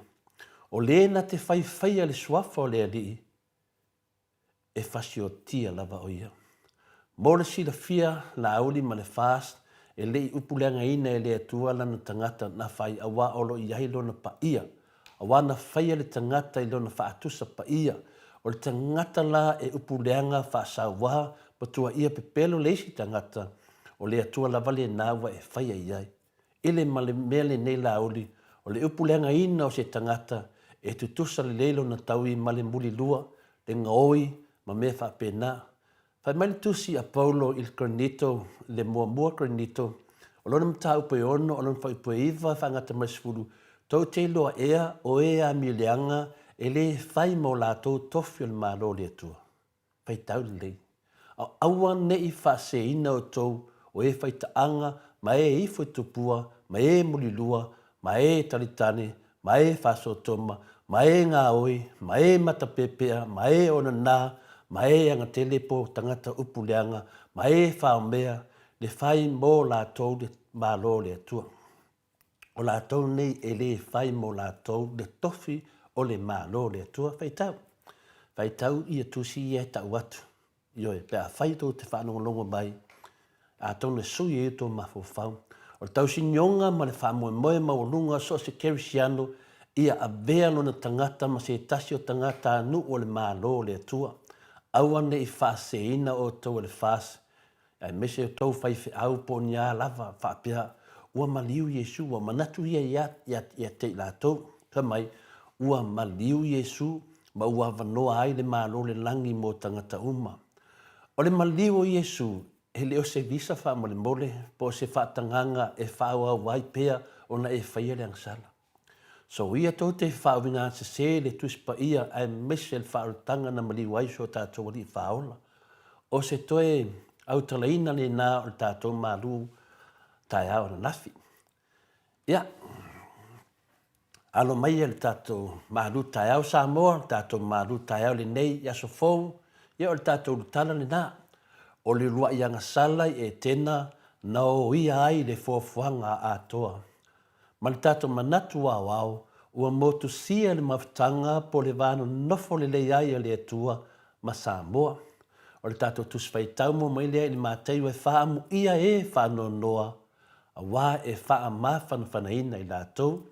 O le na te faifaia le suafa o le Alii, e fasiotia lava o ia. Mo le silafia, Laauli ma le FAST, e le i upuleagaina e le Atua lana tagata na fai auā o lo i ai lona paia, auā na faia le tagata i lona faatusa paia. O le tagata la e upuleaga faasauā ma tuaia pepelo le isi tagata, o le Atua lava lena ua e faia i ai. I le ma le mea lenei Laauli, o le upu leagaina o se tagata e tutusa lelei lona taui ma le mulilua, le gaoi, ma mea faapena. Fai mai le tusi a Paulo i le Korinito, le muamua Korinito, o lona mataupu e ono, o lona fuaiupu e iva, faagata mai le 10, Tou te iloa ea o e amio leaga e le fai mo latou tofi o le Malo o le Atua? Faitau lelei. A aua ne i faaseseina outou o e faitaaga ma e ifo i tupua, ma e mulilua, ma e talitane, ma e faasotoma, ma e gaoi, ma e matapepea, ma e onanā, ma e agatele po tagata upu leaga, ma e faomea, le fai mo latou le Malo o le Atua. O latou nei e lē fai mo latou le tofi o le Malo o le Atua. Faitau. Faitau ia tusi ia e tau atu. Ioe, pe afai tou te faalogologo mai, atonu e sui ai outou mafaufau. O le tausinioga ma le faamoemoe maualuga o so o se kerisiano, ia avea lona tagata ma se tasi o tagatanuu o le Malo o le Atua. Aua ne i faaseseina outou e le FAS, aemaise outou faifeau po o ni a lava, faapea, Ua maliu Iesu, ua manatu ia ia, ia, ia te i latou. Fai mai, Ua maliu Iesu, ma ua avanoa ai le Malo o le lagi mo tagata uma. O le maliu o Iesu, e le o se visa faamolemole po o se faatagaga e faaauau ai pea ona e faia le agasala. So ia tou te faauigasese le Tusi Paia aemaise le faaolataga na maliu ai so tatou Alii Faaola. O se toe autalaina lena o le tatou malu taeao ananafi. Ia, alo maia le tatou malu taeao Samoa, le tatou malu taeao lenei i aso fou, ia o le tatou lutala lena. O le uluai agasala i Etena na oia ai le fuafuaga atoa. Ma le tatou manatu aoao, ua motusia le mafutaga po o le va nonofo lelei ai a le Atua ma Samoa. O le tatou Tusi Faitau mo mai lea i le Mataio e faaamuia e faanoanoa aua e faamafanafanaina i latou.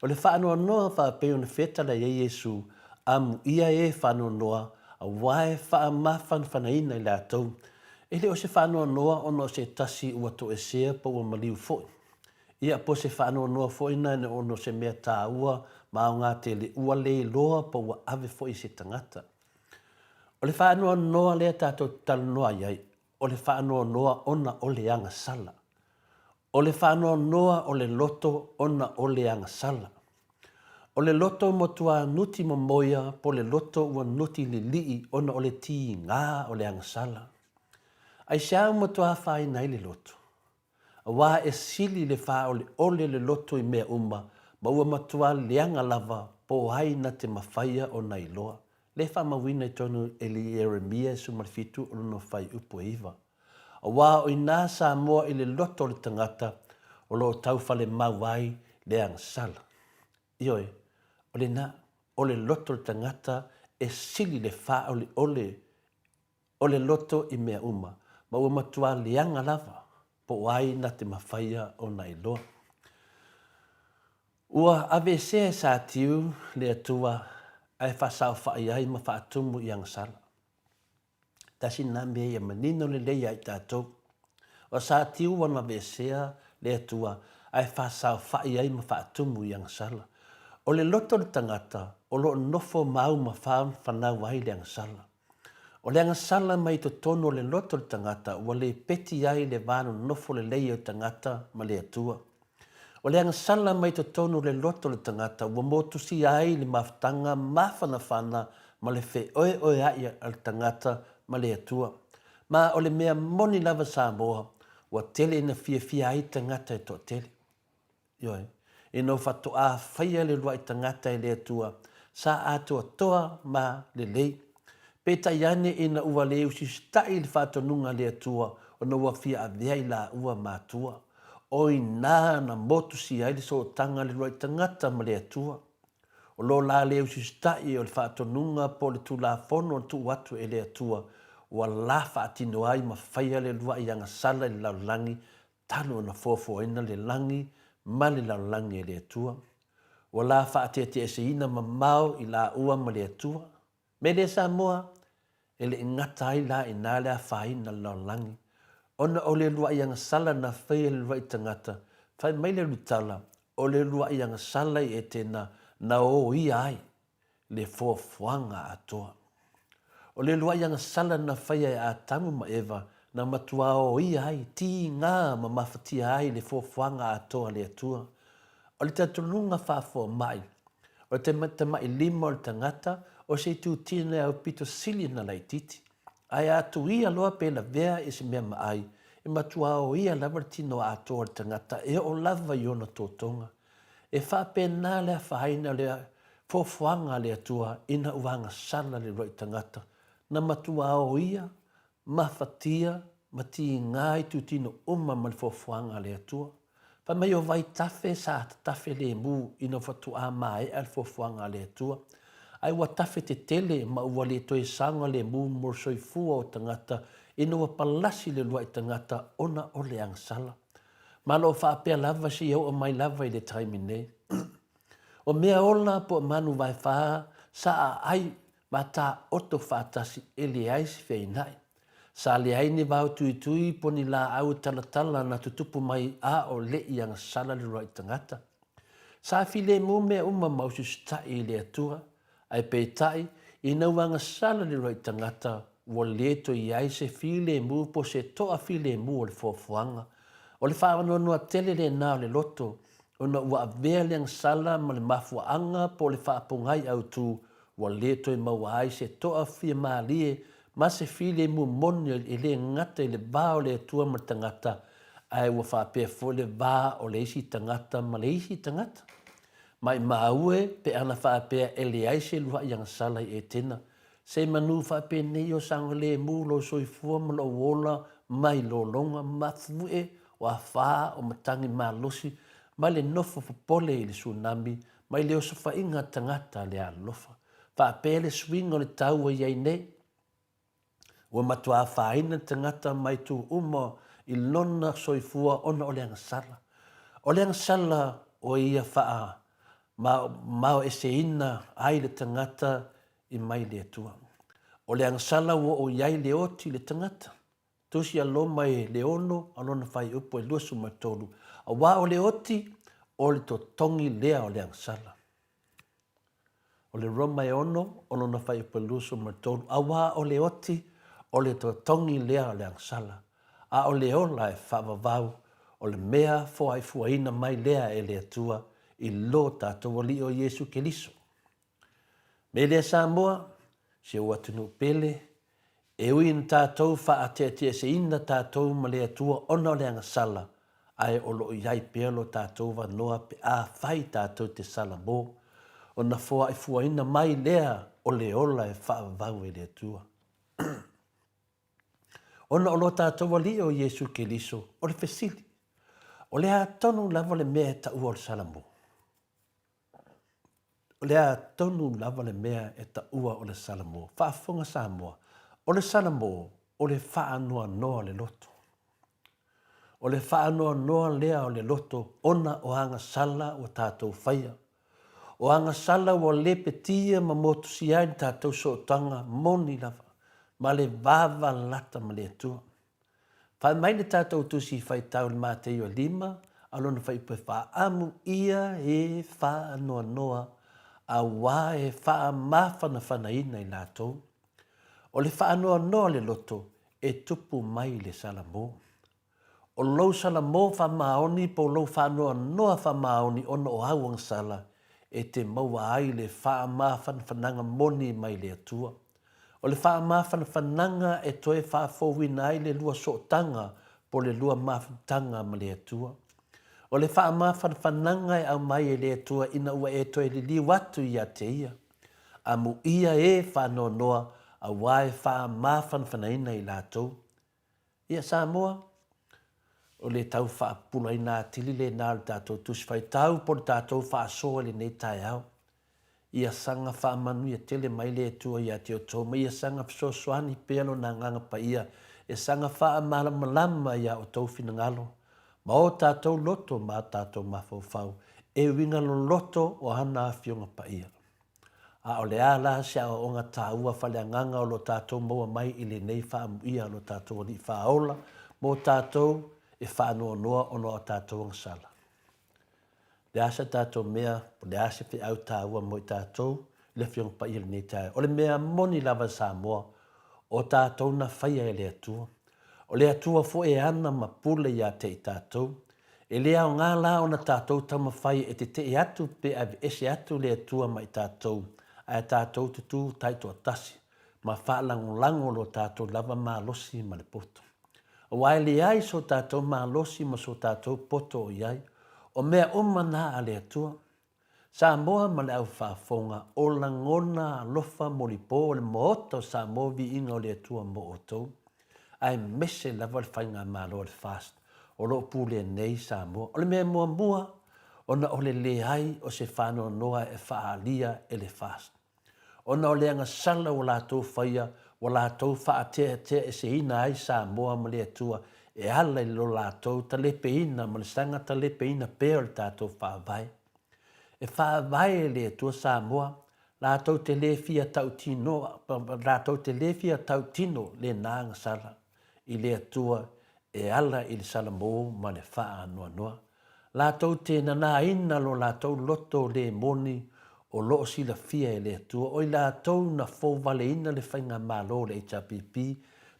O le faanoanoa faapei ona fetalai ai Iesu, Amuia e faanoanoa, aua e faamafanafanaina i latou. E le o se faanoanoa ona o se tasi ua toesea po ua maliu foi. Ia, po o se faanoanoa foi na ona o se mea taua ma aoga tele ua le iloa po ua ave foi e se tagata. O le faanoanoa lea tatou te talanoa i ai, o le faanoanoa ona o le agasala. O le faanoanoa o le loto ona o le agasala. O le loto matua nuti momoia po le loto ua nuti lilii ona o le tigā o le agasala. Aisea ua matua afaina ai le loto? Aua e sili le faaoleole le loto i mea uma, ma ua matua leaga lava po ai na te mafaia ona iloa. Lea e faamauina i totonu e le Ieremia 17 o lona fuaiupu e 9. Aua o i ina Samoa i le loto o le tagata o lo o taufalemau ai le agasala. Ioe, o lena, o le loto o le tagata e sili le faaoleole o le loto i mea uma, ma ua matua leaga lava po o ai na te mafaia ona iloa. Ua aveesea e Satiu le Atua ae faasaofai ai ma faatumu i agasala. Tasi lena mea ia manino lelei ia i tatou. O Satiu ua aveesea le Atua ae faasaofai ai ma faatumu i agasala. O le loto o le tagata o lo o nofo mau ma fanau ai le agasala. O le agasala mai totonu o le loto o le tagata ua lepeti ai le va nonofo lelei o le tagata ma le Atua. O le agasala mai totonu o le loto o le tagata ua motusia ai le mafutaga mafanafana ma le feoeoeaʻi a le tagata ma le Atua. Ma o le mea moni lava Samoa, ua tele ina fiafia ai tagata e toatele. Ioe. Ina ua faatoa faia le uluai tagata e le Atua, sa atoatoa ma lelei. Peitai ane ina ua le usiusitaʻi le faatonuga a le Atua ona ua fia avea i laua matua. O i ina na motusia ai le sootaga a le uluai tagata ma le Atua. O lo la le usiusitaʻi o le faatonuga po o le Tulafono na tuu atu e le Atua, ua la faatino ai ma faia le uluai agasala i le lalolagi talu ona foafoaina le lagi ma le lalolagi e le Atua. Ua la faateeteeseina mamao i laua ma le Atua. Me le Samoa, e le i gata ai la inā le afaina o le lalolagi, ona o le uluai agasala na faia e le uluai tagata, fai mai le lutala, o le uluai agasala i Etena na oia ai le foafoaga atoa. O le uluai agasala na faia e Atamu ma Eva na matua oia ai, tigā ma mafatia ai le foafoaga atoa a le Atua. O le talitonuga faafoamai, o le tamailima o le tagata, o se itutino e aupito sili ona laitiiti. Ae a tuia loa pe lavea i se mea maai, e matua oia lava le tino atoa o le tagata e oo lava i ona totoga. E faapena le afaina o le foafoaga a le Atua ina ua agasala le uluai tagata, na matua oia, mafatia, ma tiga itutino uma ma le foafoaga a le Atua. Fai mai o Vaitafe sa tatafe lemu ina faatoa maea le fuafuaga a le Atua. Ae ua tafe tetele ma ua le toe saogalemu mo le soifua o tagata ina ua palasi le uluai tagata ona o le agasala. Ma lo o faapea lava seia oo mai lava i le taimi nei. O mea ola po o manu vaefa sa aai ma taoto faatasi e leai se feainai. Sa leai ni vao tuitui po ni laau talatala na tutupu mai a o leʻi agasala le uluai tagata. Sa filemu mea uma ma usiusitai i le Atua, ae peitai, ina ua agasala le uluai tagata, ua le toe i ai se filemu po se toa filemu o le fuafuaga. O le faanoanoa tele lena o le loto, ona ua avea le agasala ma le mafuaaga po o le faapogai autu ua le toe maua ai se toa fia malie ma se filemu moni e le gata i le va o le Atua ma le tagata, ae ua faapea foi le va o le isi tagata ma le isi tagata. Maimau e, pe ana faapea e leai se luaʻi agasala i Etena, se manu faapenei o saogalemu lou soifua ma lou ola mai lologa mafuie o afa o matagi malosi mai le nofo popole i le tsunami mai le osofaiga tagata le alolofa. Faapea le suiga o le tau ua i ai nei. Ua matua afaina le tagata mai itu uma i lona soifua ona o le agasala. O le agasala o ia faa maoeseina ai le tagata i mai le Atua. O le agasala ua oo i ai le oti i le tagata. Tusi a Roma e le 6 a lona fuaiupu e 23, Aua o le oti, o le totogi lea o le agasala. O le Roma e 6, o lona fuaiupu e 23, Aua o le oti, o le totogi lea o le agasala, a o le ola e faavavau, o le mea foaifuaina mai lea e le Atua i lo tatou Alii o Iesu Keriso. Me lea Samoa, si ou atunuu pele, e ui ina tatou faateateaseina tatou ma le Atua ona o le agasala, ae o lo o i ai pea lo tatou avanoa pe afai tatou te salamo, ona foaifuaina mai lea o le ola e faavavau e le Atua. Ona o lo tatou Alii o Iesu Keriso, o le fesili, o le a tonu lava le mea e taua o le salamo? O le a tonu lava le mea e taua o le Salamo? Faafofoga Samoa, o le Salamo, o le faanoanoa o le loto. O le faanoanoa lea o le loto ona o agasala ua tatou faia. O agasala ua lepetia ma motusia ai le tatou sootaga moni lava ma le vavalata ma le Atua. Fai mai le tatou Tusi Faitau i le Mateio e lima a lona fuaiupu e faaamu ia e faanoanoa auā e faamafanafanaina i latou. O le faanoanoa o le loto e tupu mai i le Salamo. O lou Salamo faamaoni po o lou faanoanoa faamaoni ona o au agasala e te maua ai le faamafanafanaga moni mai le Atua. O le faamafanafanaga e toe faafouina ai le lua sootaga po o le lua mafutaga ma le Atua. O le faamafanafanaga e aumai e le Atua ina ua e toe liliu atu ia te Ia. Amuia e faanoanoa aua e faamafanafanaina i latou. Ia Samoa, o le tau faapupulaina atili lena o le tatou Tusi Faitau po o le tatou faasoa i lenei taeao. Ia saga faamanuia tele mai le Atua ia te outou ma ia saga fesoasoani pea Lona Agaga Paia e saga faamalamalama ia outou finagalo ma o tatou loto ma o tatou mafaufau e uiga loloto o ana Afioga Paia. A o le a la se aoaoga taua faaleagaga o lo tatou maua mai i lenei faaamuia a lo tatou Alii Faaola mo tatou e faanoanoa ona o a tatou agasala? Le a se tatou mea, po le a se feau taua mo i tatou i le Afioga Paia i lenei taeao? O le mea moni lava Samoa, o tatou na faia e le Atua. O le Atua foi e ana ma pule ia te i tatou. E le aoga la ona tatou taumafai e tetee atu pe aveese atu le Atua mai tatou, ae tatou tutū taitoatasi ma faalagolago lo tatou lava malosi ma le poto. Aua e leai so tatou malosi ma so tatou poto o i ai, o mea uma na a le Atua. Samoa ma le au faafofoga, o lagona alofa molipo o le Maota o Samoa viiga o le Atua mo outou, aemaise lava le Faigamalo a le FAST. o lo o pulea nei Samoa. O le mea muamua, ona o le leai o se faanoanoa e faaalia e le FAST. Ona o le agasala ua latou faia, ua latou faateateaeseina ai Samoa ma le Atua e ala i lo latou talepeina ma le saga talepeina pea o le tatou Faavae. E faavae e le Atua Samoa, latou te le fia tautino, latou te le fia tautino lena agasala i le Atua e ala i le salamo ma le faanoanoa. Latou te nanāina lo latou loto le moni o lo o silafia e le Atua, o i latou na fouvaleina le faigamalo o le HRPP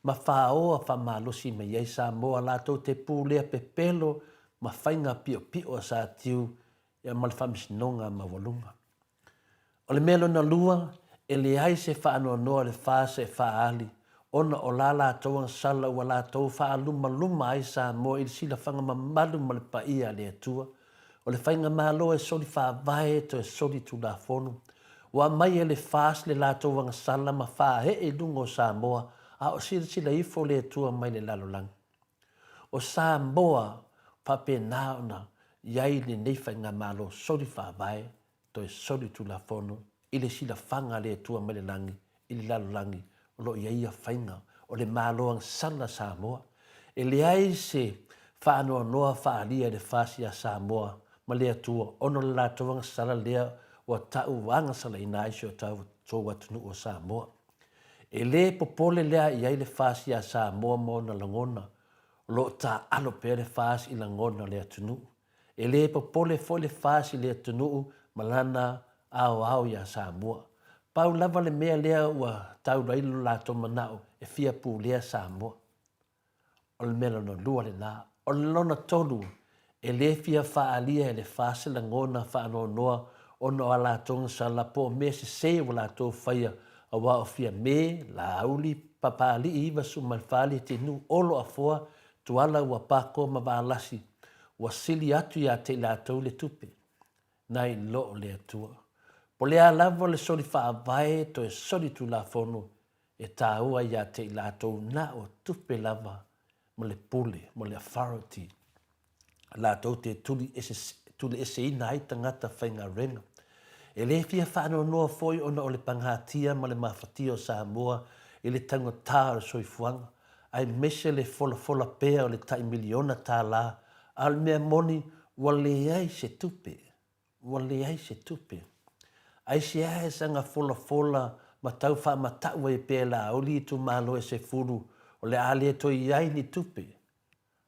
ma fāoa faamalosi mai ai Samoa latou te pulea pepelo ma faiga piopio a Satiu ia ma le Faamasinoga Maualuga. O le mea lona lua, e leai se faanoanoa o le FAS e faaali ona o la latou agasala ua latou faalumaluma ai Samoa i le silafaga mamalu ma le paia a le Atua. O le faigamalo e soli faavae toe soli tulafono. Ua aumai e le FAS le latou agasala ma faaee i luga o Samoa a o silasila ifo le Atua mai le lalolagi. O Samoa faapena ona i ai lenei faigamalo soli faavae toe soli tulafono i le silafaga a le Atua mai le lagi i le lalolagi o lo o i ai ia faiga o le Malo agasala Samoa. E leai se faanoanoa faaalia i le FAS ia Samoa ma le Atua ona o le latou agasala lea ua tau agasalaina ai si o tatou atunuu o Samoa. E le popole lea i ai le FAS ia Samoa ma ona lagona, o lo o taaalo pea le FAS i lagona o le atunuu. E le popole foi le FAS i le atunuu ma lana aoao iā Samoa. Pau lava le mea lea ua taula ai lo latou manao e fia pulea Samoa. O le mea lona lua lena. O le lona tolu, e le fia faaalia e le FAS se lagona faanoanoa ona o a latou gasala po o mea sese ua latou faia aua o Fiame, Laauli, Papalii 94 Letenuu, Olo Afoa, Tuala ua pako ma Valasi, ua sili atu ia te i latou le tupe, nai lo o le Atua. Po le a lava le soli faavae toe soli tulafono e taua ia te i latou na o tupe lava ma le pule ma le authority latou te tuli ese, tuli eseina ai tagata faigaluega. E le fia faanoanoa foi ona o le pagatia ma le mafatia o Samoa i le taugata o le soifuaga, aemaise le folafola pea o le tai miliona tala, a o le mea moni ua leai se tupe, ua leai se tupe. Aisea e saga folafola ma tau faamatau ai pea e Laauli itumalo e sefulu o le a le toe i ai ni tupe?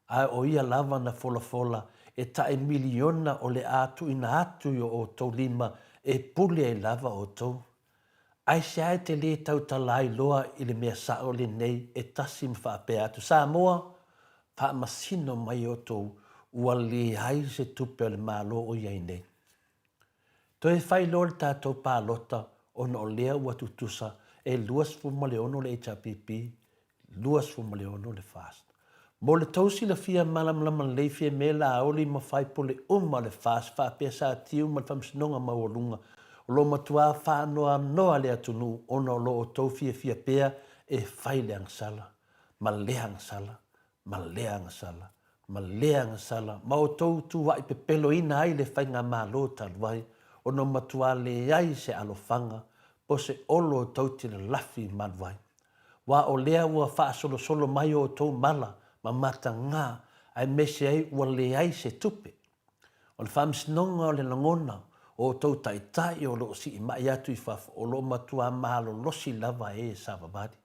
A o ia lava na folafola e taʻi miliona o le a tuuina atu i o outou lima e pule ai lava outou. Aisea e te lē tautala ai loa i le mea saʻo lenei e tasi ma faapea atu, Samoa, faamasino mai outou ua leai se tupe a le Malo o i ai nei. Toe fai loa le tatou palota ona o lea ua tutusa e 26 le HRPP, 26 le FAST. Mo le tou silafia malamalama lelei Fiame Laauli ma faipule uma o le FAST faapea Satiu ma le Faamasinoga Maualuga o lo o matuā faanoanoa le atunuu ona o lo outou fiafia pea e fai le agasala ma lea agasala ma lea agasala, ma lea agasala, ma outou tuuaʻi pepeloina ai le faigamalo talu ai, ona matuā leai se alofaga po se olo e tou te lalafi malu ai. Ua o lea ua faasolosolo mai outou mala ma matagā, aemaise ai ua leai se tupe. O le faamasinoga o le lagona o outou taitai o lo o siimai atu i fafo, o lo o matuā malolosi lava e savavali.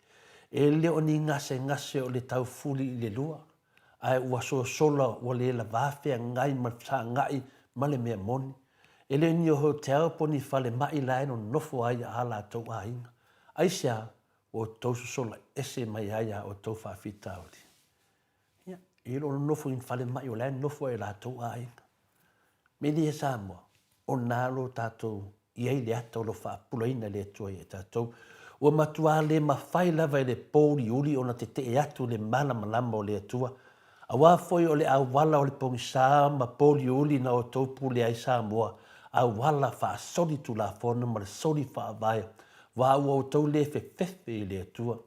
E le o ni gasegase o le taufuli i le lua, ae ua sosola ua le lavā feagai ma le fesagai ma le mea moni. E le o ni hotel po o ni falemai la e nonofo ai ā latou aiga. Aisea ua outou sosola ese mai ai ā outou faafitauli? Ia, e le o nonofo i ni falemai o la e nonofo ai latou aiga. Me le Samoa, o na lo tatou i ai le ata o lo faapulaina e le Atua ia i tatou. Ua matuā le mafai lava e le pōuliuli ona tetee atu i le malamalama o le Atua, aua foi o le auala o le pogisa ma pōuliuli na outou pule ai Samoa, auala faasoli tulafono ma le soli faavae, wā ua outou le fefefe i le Atua.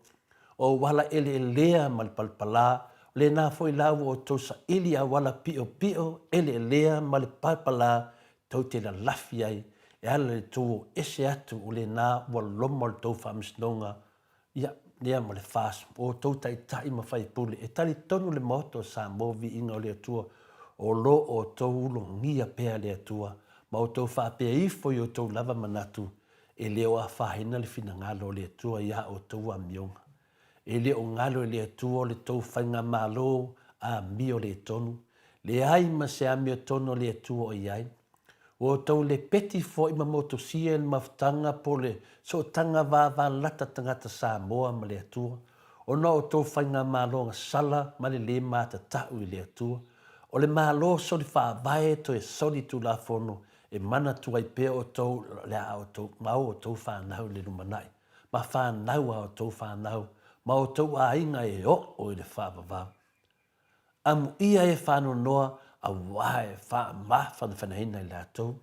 O auala eleelea ma le palapala, O lena foi la ua outou saili auala piopio, eleelea ma le palapala tou te lalafi ai e ala i le tou o ese atu o lena ua loma o le tou faamasinoga, ia, lea ma le FAST, o outou taitai ma faipule. E talitonu le Maota o Samoa viiga o le Atua o lo o outou ulugia pea le Atua ma outou faapea ifo i outou lava manatu e le o afaina le finagalo o le Atua iā outou amioga. E le o galo i le Atua o le tou faigamalo amio le tonu, leai ma se amiotonu a le Atua o i ai. Ua outou lepeti foi ma motusia i le mafutaga po o le sootaga vavalata tagata Samoa ma le Atua, ona o outou faigamalo gasala ma le lē matatau i le Atua. O le Malo soli faavae toe soli tulafono e manatua ai pea outou o le a outou mau outou fanau i le lumanai, ma fanau a outou fanau, ma outou aiga e oo i le faavavau. Amuia e faanoanoa aua e faamafanafanaina i latou.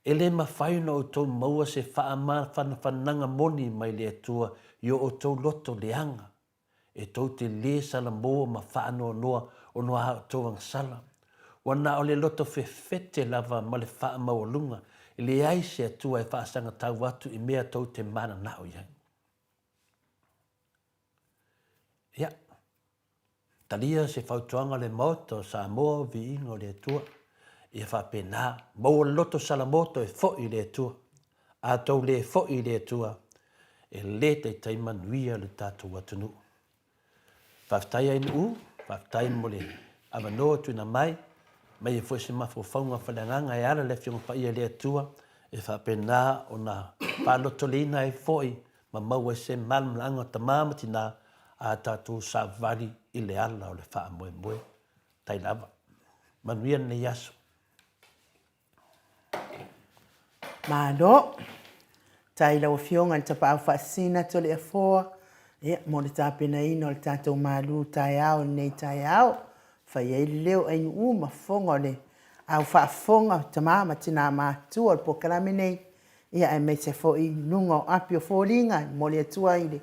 E le mafai ona outou maua se faamafanafanaga moni mai le Atua i o outou loto leaga, e tou te lē salamoa ma faanoanoa ona o a outou agasala. Ua na o le loto fefete lava ma le faamaualuga, e leai se Atua e faasagatau atu i mea tou te mananao i ai. Ia, talia se fautuaga a le Maota o Samoa, viiga o le Atua, ia faapena, maua le loto salamo toe foi i le Atua. A tou le foi i le Atua, e le taitai manuia le tatou atunuu. Faafetai Ainuu, faafetai mo le avanoa tuuina mai, mai ai foi se mafaufauga faaleagaga e ala i le Afioga Paia i le Atua e faapena ona faalotoleina ai foi ma maua ai se malamalamaaga o tama ma tina a tatou savali i le ala o le faamoemoe. Tai lava. Manuia lenei aso. Malo. Tai lau Afioga i le Tapaau Faasisina Toleafoa, ia, mo le tapenaina o le tatou malu taeao i lenei taeao. Fai ai le leo ainuu ma fofoga o le au faafofoga o tama ma tina matutua o le polokalame nei, ia aemaise foi i luga o api o foliga e momoli atu ai le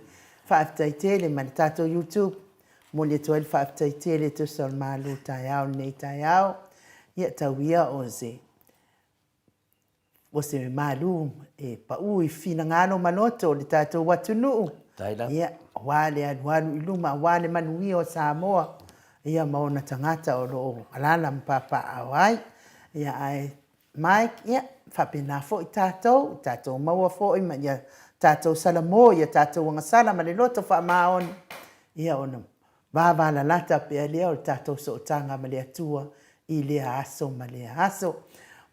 faafetai tele ma le tatou YouTube. Momoli atu ai le faafetai tele e tusa o le malu taeao i lenei taeao. Ia tau ia o se o se malu e pau i finagalo ma loto o le tatou atunuu. Ia, aua le alualu i luma, aua le manuia o Samoa, ia ma ona tagata o lo o alaala ma papaaao ai. Ia, ae Mike, ia, faapena foi tatou, tatou maua foi ma ia tatou salamo i a tatou agasala ma le loto faamaoni, ia ona vavalalata pea lea o le tatou sootaga ma le Atua i lea aso ma lea aso.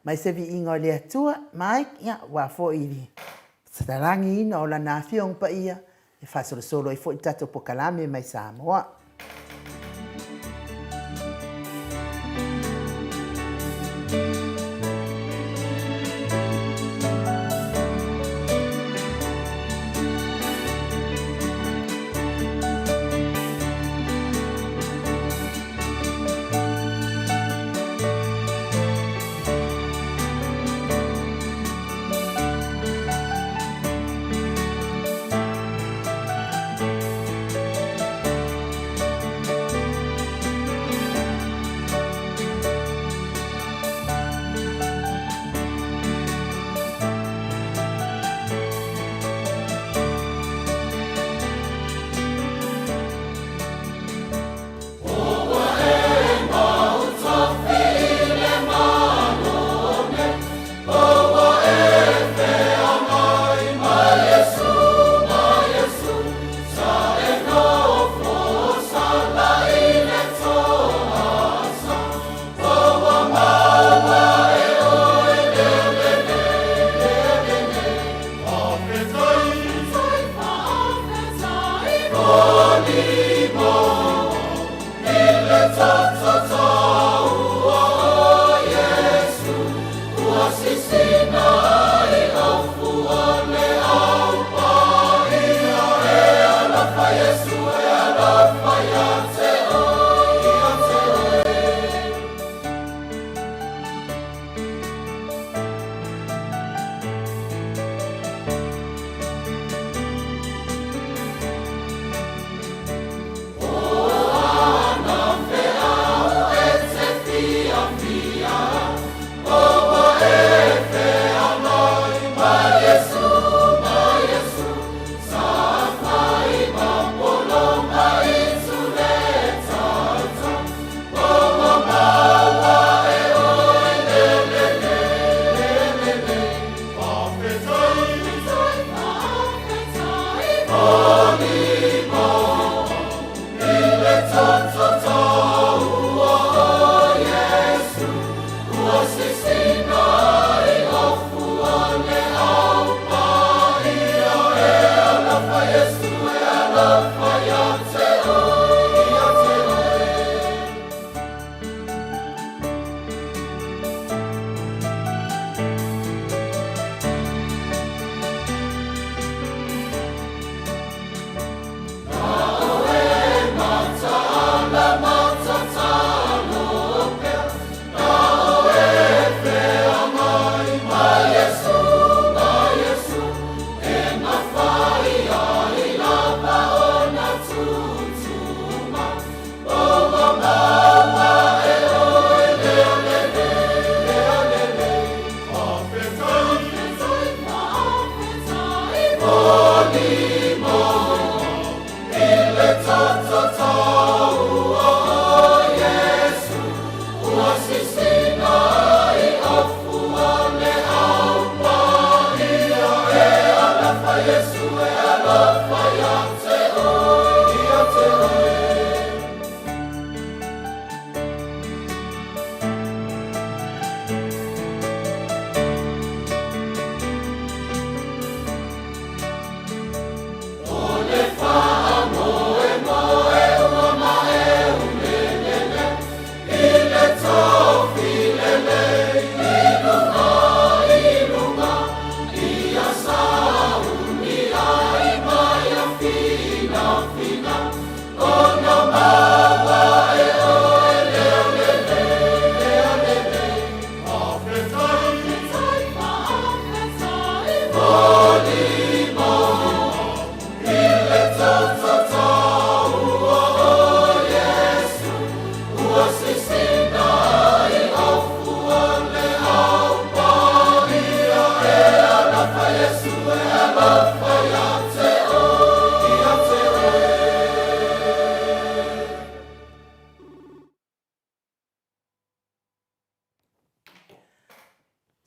Mai se viiga o le Atua, Mike, ia, aua foi i le talagiina o Lana Afioga Paia, e faasolosolo ai foi le tatou pokalame mai Samoa.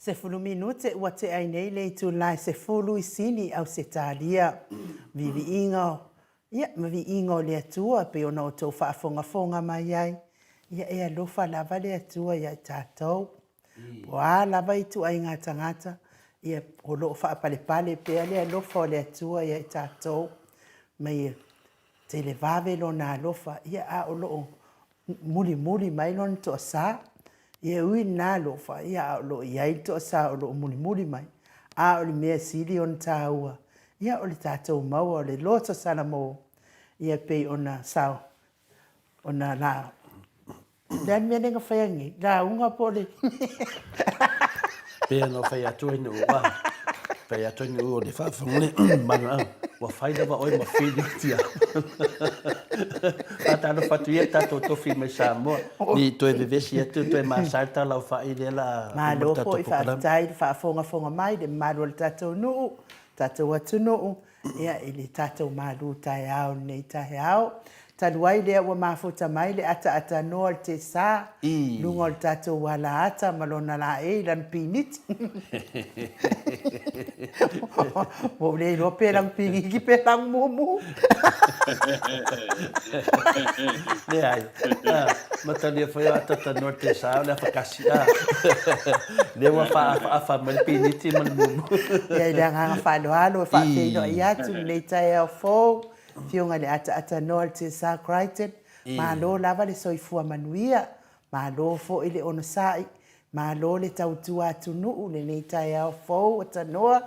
10 minute ua tea ai nei le itula e 10 i Sini, Ausetalia. Viiviiga o, ia, ma viiga o le Atua e pei ona outou faafogafoga mai ai. Ia e alofa lava le Atua ia i tatou. Po o a lava ituaiga tagata, ia o lo o faapalepale pea le alofa o le Atua ia i tatou. Mai e televave Lona alofa, ia a o lo o mulimuli mai lona toasa. Ia e ui i lena alofa, ia a o lo o i ai le toasa o lo o mulimuli mai. A o le mea sili ona taua, ia o le tatou maua o le loto salamo, ia pei ona sao, ona la, o le a le mea lea na fai nei? Lauga po o le Pei ona fai atu ai nuu a, fai atu ai nuu o le faafofoga le mana, ua fai lava oe ma fili o tiakono. Faatalofa atu ia le tatou tofi mai Samoa, ni toe vevesi atu toe masae le talaofai lea la uma le tatou programe. Malo foi faafetai le faafogafoga mai le mamalu o le tatou nuu, tatou atunuu, ia i le tatou malu taeao i lenei taeao. Talu ai lea ua mafuta mai le ataatanoa o le tesa i luga o le tatou alaata ma lona laei i lana piniti. Ua ou le iloa pe lana piniti pe lana mumu. Leai, matalia foi o ataatanoa o le tesa o le afakasi. Lea ua faaafaafa mai le piniti ma le mumu. Ia i le agaga faaaloalo e faafeiloai atu lenei taeao fou, Afioga i le Ataatanoa le Tesa Crichton, malo lava le soifua manuia, malo foi le onosai, malo le tautua atunuu lenei taeao fou o tanoa,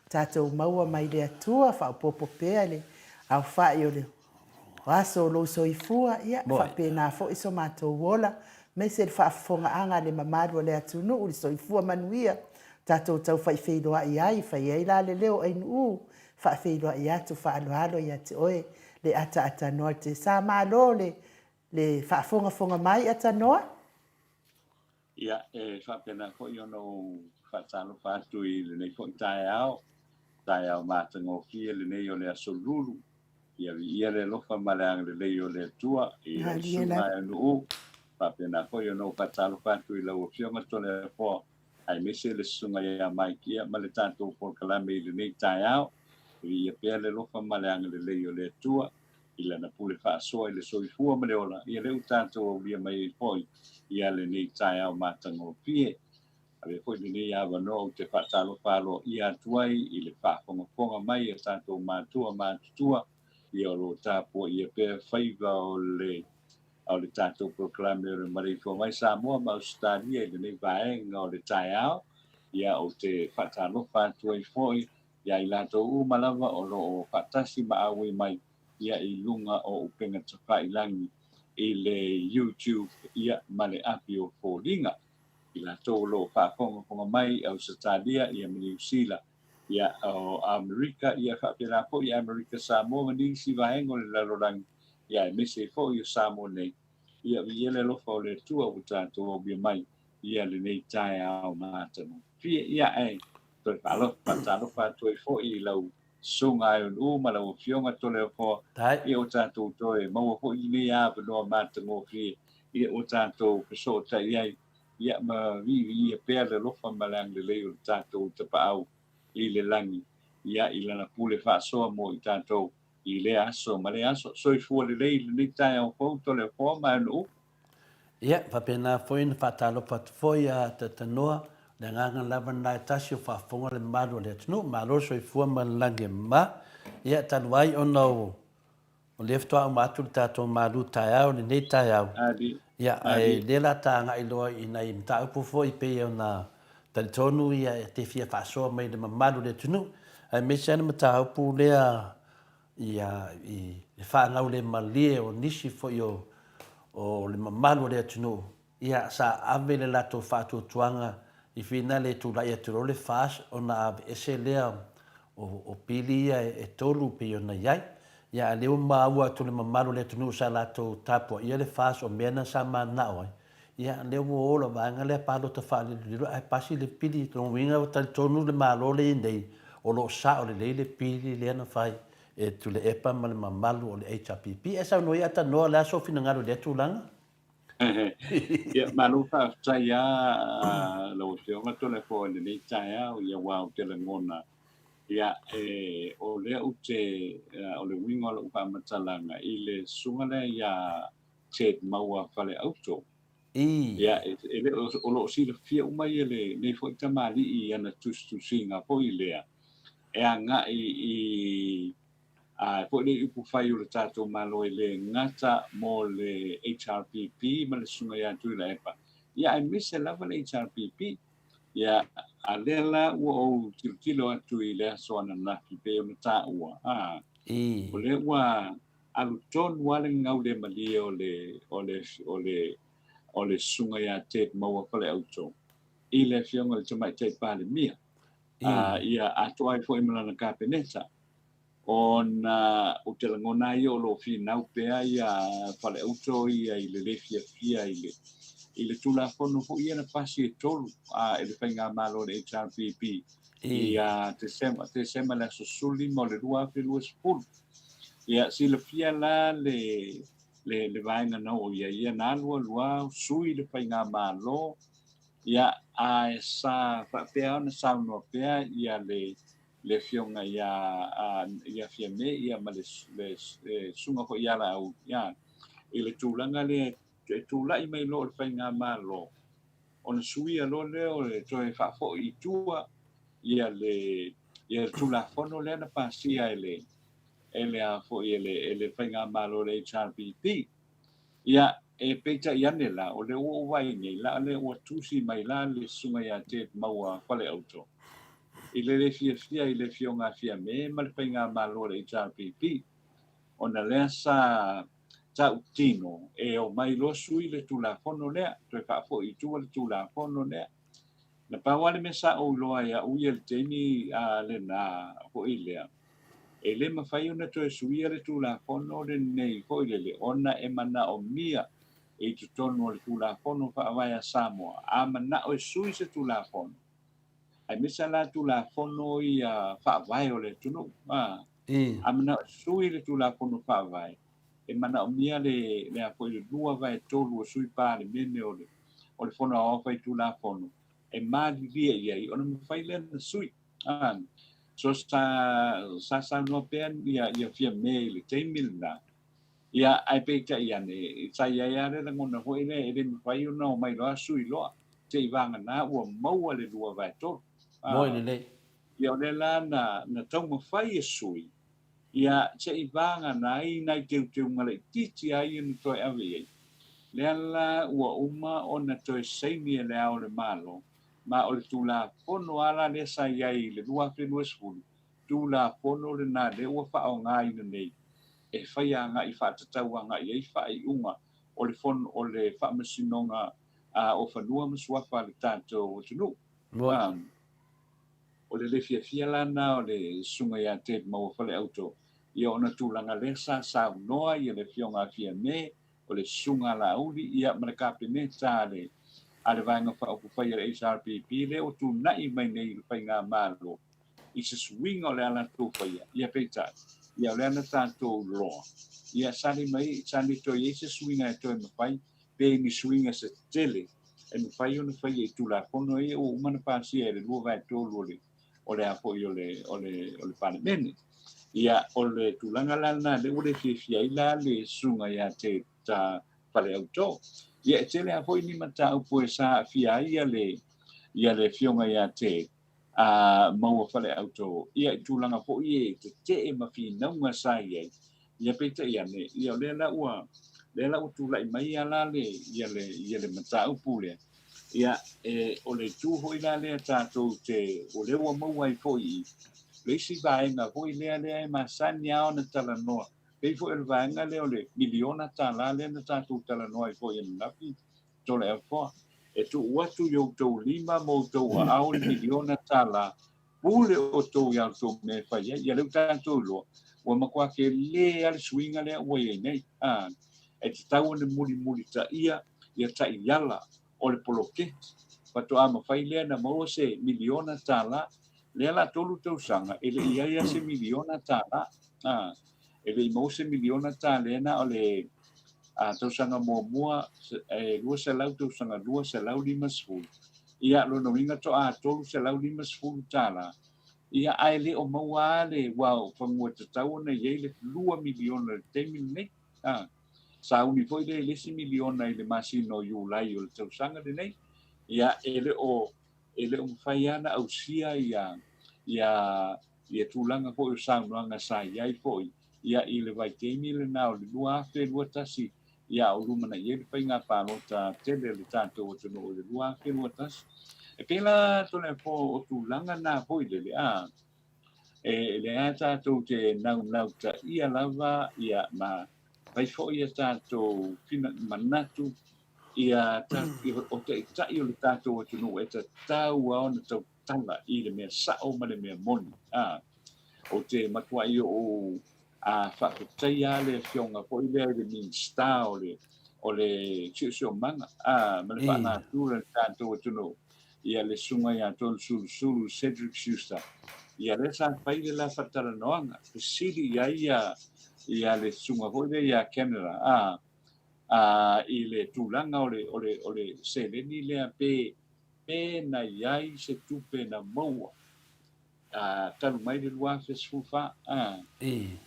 tatou maua mai le Atua, faaopoopo pea le aofai o le aso o lou soifua, ia faapena foi so matou ola, aemaise le faafofogaaga a le mamalu o le atunuu i le soifua manuia, tatou tau faifeiloai ai, fai ai la le leo o Ainuu, Faafeiloai atu faaaloalo ia te oe le ataatanoa le Tesa. Malo le le faafogafoga mai Atanoa. Ia, e faapena foi ona ou faatalofa atu i lenei foi taeao, taeao matagofie lenei o le Aso Lulu. Ia viia le alofa ma le agalelei o le Atua i lau susuga Aenu'u. Faapena foi ona ou faatalofa atu i lau Afioga Toleafoa aemaise le Susuga ia Mike ia ma le tatou polokalame i lenei taeao. Viia pea le alofa ma le agalelei o le Atua i Lana pule faasoa i le soifua ma le ola, ia lea ua tatou aulia mai ai foi ia lenei taeao matagofie. Avea foi lenei avanoa ou te faatalofa aloaia atu ai i le faafogafoga mai a tatou matua matutua, ia o lo o tapuaia pea faiva o le o le tatou polokalame o le Maleifua Mai Samoa ma Ausetalia i lenei vaega o le taeao. Ia, ou te faatalofa atu ai foi ia i latou uma lava o lo o faatasi ma auai mai ia i luga o upega tafailagi i le YouTube ia ma le api o foliga. I latou o lo o faafogafoga mai i Ausetalia ia ma Niu Sila ia o Amerika ia faapena foi Amerika Samoa ma nisi vaega o le lalolagi ia aemaise ai foi o Samoa nei. Ia viia le alofa o le Atua ua tatou aulia mai ia lenei taeao matagofie. Ia ae toe faatalofa atu ai foi i lau Susuga Aeoluu ma lau Afioga Toleafoa, ia ua tatou toe maua foi lenei avanoa matagofie, ia ua tatou fesootai ai, ia ma viiviia pea le alofa ma le agalelei o le tatou Tapaau i le lagi, ia i lana pule faasoa mo i tatou i lea aso ma lea aso. Soifua lelei i lenei taeao fou Toleafoa ma Aeoluu. Ia, faapena foi ona faatalofa atu foi a Tatanoa, le agaga lava lena e tasi o faafofoga le mamalu o le atunuu. Malo le soifua ma le lagi e mama. Ia, talu ai ona o lea faatoa uma atu le tatou malu taeao i lenei taeao, ia, ae lea la ta agai loa i nai mataupu foi pei ona talitonu ia e te fia faasoa mai i le mamalu o le atunuu, aemaise lava le mataupu lea ia, i le faagaulemalie o nisi foi o, o le mamalu o le atunuu, ia, sa ave le latou faatuatuaga i finale e tulai atu loa le FAS ona aveese lea o, o pili ia e tolu pei ona i ai. Ia, a lea ua maua atu le mamalu o le atunuu sa latou tapuaia le FAS o mea na sa mananao ai, ia, lea ua o le vaega lea palota faalilolilo ae pasi le pili. Lona uiga ua talitonu le Malo lea i ai nei, o lo o sao lelei le pili lea na fai e Tuilaepa ma le mamalu o le HRPP. Ae saunoa ia Tanoa, o le a sou finagalo i lea tulaga? Ia, malo faafetai lava lau Afioga Toleafoa i lenei taeao, ia aua ou te lagona, ia, e, o lea ou te, o le uiga o lau faamatalaga i le susuga lea ia Ted Maua Faleauto. Ia, e le o, o lo o silafia uma ia lenei foi tamalii i ana tusitusiga foi lea e agai i a foi le upufai o le tatou Malo e le gata mo le HRPP ma le Susuga ia Tuilaepa, ia aemaise lava le HRPP. Ia, a lea la ua ou tilotilo atu i le aso ananafi pei ona taua, a, o lea ua alu tonu lava le gaulemalie o le, o le, o le, o le Susuga ia Ted Maua Faleauto i le Afioga i le Tamaitai Palemia, ia atoa ai foi ma lana Kapeneta, ona ou te lagona ai o lo o finau pea ia Faleauto ia i le le fiafia i le, i le Tulafono foi ia na pasi e tolu e le Faigamalo a le HRPP ia Tesema, Tesema le aso 15 o le 2020. Ia silafia la le, le, le vaega na oo i ai ia, na alu alu lava sui le Faigamalo, ia, ae sa faapea ona saunoa pea ia le, le Afioga ia, ia Fiame ia ma le, le, le Susuga foi ia Laauli, ia, i le tulaga lea e tulai mai loa o le Faigamalo, ona suia loa lea o le toe faafoi i tua ia le, ia le Tulafono lea na pasia e le, e le a foi e le, e le Faigamalo a le HRPP. Ia, e peitai ane la, o lea ua ou vaai nei la, o lea ua tusi mai la le Susuga ia Ted Maua Faleauto i le le fiafia i le Afioga a Fiame ma le Faigamalo a le HRPP, ona lea sa tautino e omai loa sui le Tulafono lea, toe faafoi i tua le Tulafono lea. Na pau lava le mea sa ou iloa e au ia i le taimi lena foi lea, e le mafai ona toe suia le Tulafono lenei foi lele ona e manaomia i totonu o le Tulafono Faavae a Samoa, a manao e sui se Tulafono, aemaise la Tulafono ia Faavae o le atunuu, a manao e sui le Tulafono Faavae, e manaomia le, le a foi le 2/3 o sui Palemene o le, o le Fono Aoao Faitulafono e malilie i ai ona mafai lea ona sui. So sa, sa saunoa pea ia, ia Fiame i le taimi lena, ia, ae peitai ane, sa i ai lava le lagona foi lea e le mafai ona omai loa sui loa, seivagana ua maua le 2/3. Moe lelei. Ia o lea la na, na taumafai e sui, Ia, se i vagana ai nai teuteuga laitiiti a ia na toe ave i ai. Lea la ua uma ona toe saini e Le Ao o le Malo, ma o le Tulafono lava la lea sa i ai i le 2020, Tulafono lena lea ua faaaogaina nei e fai agai faatatau agai ai faaiuga o le Fono o le Faamasinoga o Fanua ma Suafa a le tatou atunuu. O le le fiafia la na o le Susuga ia Ted Maua Faleauto ia ona tulaga lea sa saunoa ia le Afioga a Fiame, o le Susuga a Laauli ia ma le Kapeneta a le a le Vaega Faaupufai a le HRPP lea ua tuna'i mai nei i le Faigamalo. i se suiga o le a latou faia. Ia peitai, ia o lea na tatou loa, ia sali mai, sali toe i ai se suiga e toe mafai, pe ni suiga se tele e mafai ona faia i Tulafono ia ua uma ona pasia e le 2/3 o le o le a foi o le o le o le Palemene. Ia o le tulaga la lena lea ua le fiafia ai la le susuga ia te ta Faleautō. Ia e tele lava foi ni mataupu e sa aafia ai ia le ia le afioga ia te a maua Faleautō. Ia i tulaga foi e tetee ma finauga sa i ai. Ia peitai ane, ia o lea la ua lea la ua tulai mai ia la le ia le ia le mataupu lea. Ia e o le itu foi la lea tatou te o lea ua maua ai foi i le isi vaega foi lea lea e masani lava ona talanoa pei foi o le vaega lea o le miliona tala lea na tatou talanoa ai foi ananafi Toleafoa. E tuu atu i outou lima ma outou aao le miliona tala, pule outou i a outou mea e fai ai. Ia lea ua tatou iloa, ua matua tele lava le suiga lea ua i ai nei. A, e tatau ona mulimulitaia ia taiala o le poloketi, faatoa mafai lea ona maua se miliona tala. Lea la 3 tausaga e le i ai lava se miliona tala. A, e le i maua se miliona tala na o le tausaga muamua e 200, tausaga 250. Ia, lona uiga toa $350 tala. Ia, ae le o maua lava le ua o fanua tatau ona i ai le 2 miliona i le taimi lenei. A, sauni foi lea i le isi miliona i le masina o Iulai o le tausaga lenei. Ia, e le o e le o mafai lava ona ausia ia ia ia tulaga foi o saunoaga sa i ai foi ia i le vaitaimi lena o le 2021, ia a o lumanai ai le faiga palota tele a le tatou atunuu i le 2021. E pei la Toleafoa o tulaga na foi lele, a e lea tatou te naunautaia lava ia ma fai foi ia tatou manatu ia o taitai o le tatou atunuu e tatau lava ona tautala i le mea sao ma le mea moni. A, ou te matuai ou a faafetaia lava le afioga foi lea i le Minisita o le o le Siosiomaga a ma le Faanatura i le tatou atunuu, ia le Susuga ia Toelusulusulu Cedric Schuster. Ia lea sa fai le la faatalanoaga, fesili i ai ia ia le susuga foi lea ia Canada a a i le tulaga o le o le o le seleni lea pe pe na i ai se tupe na maua a talu mai le 2014 a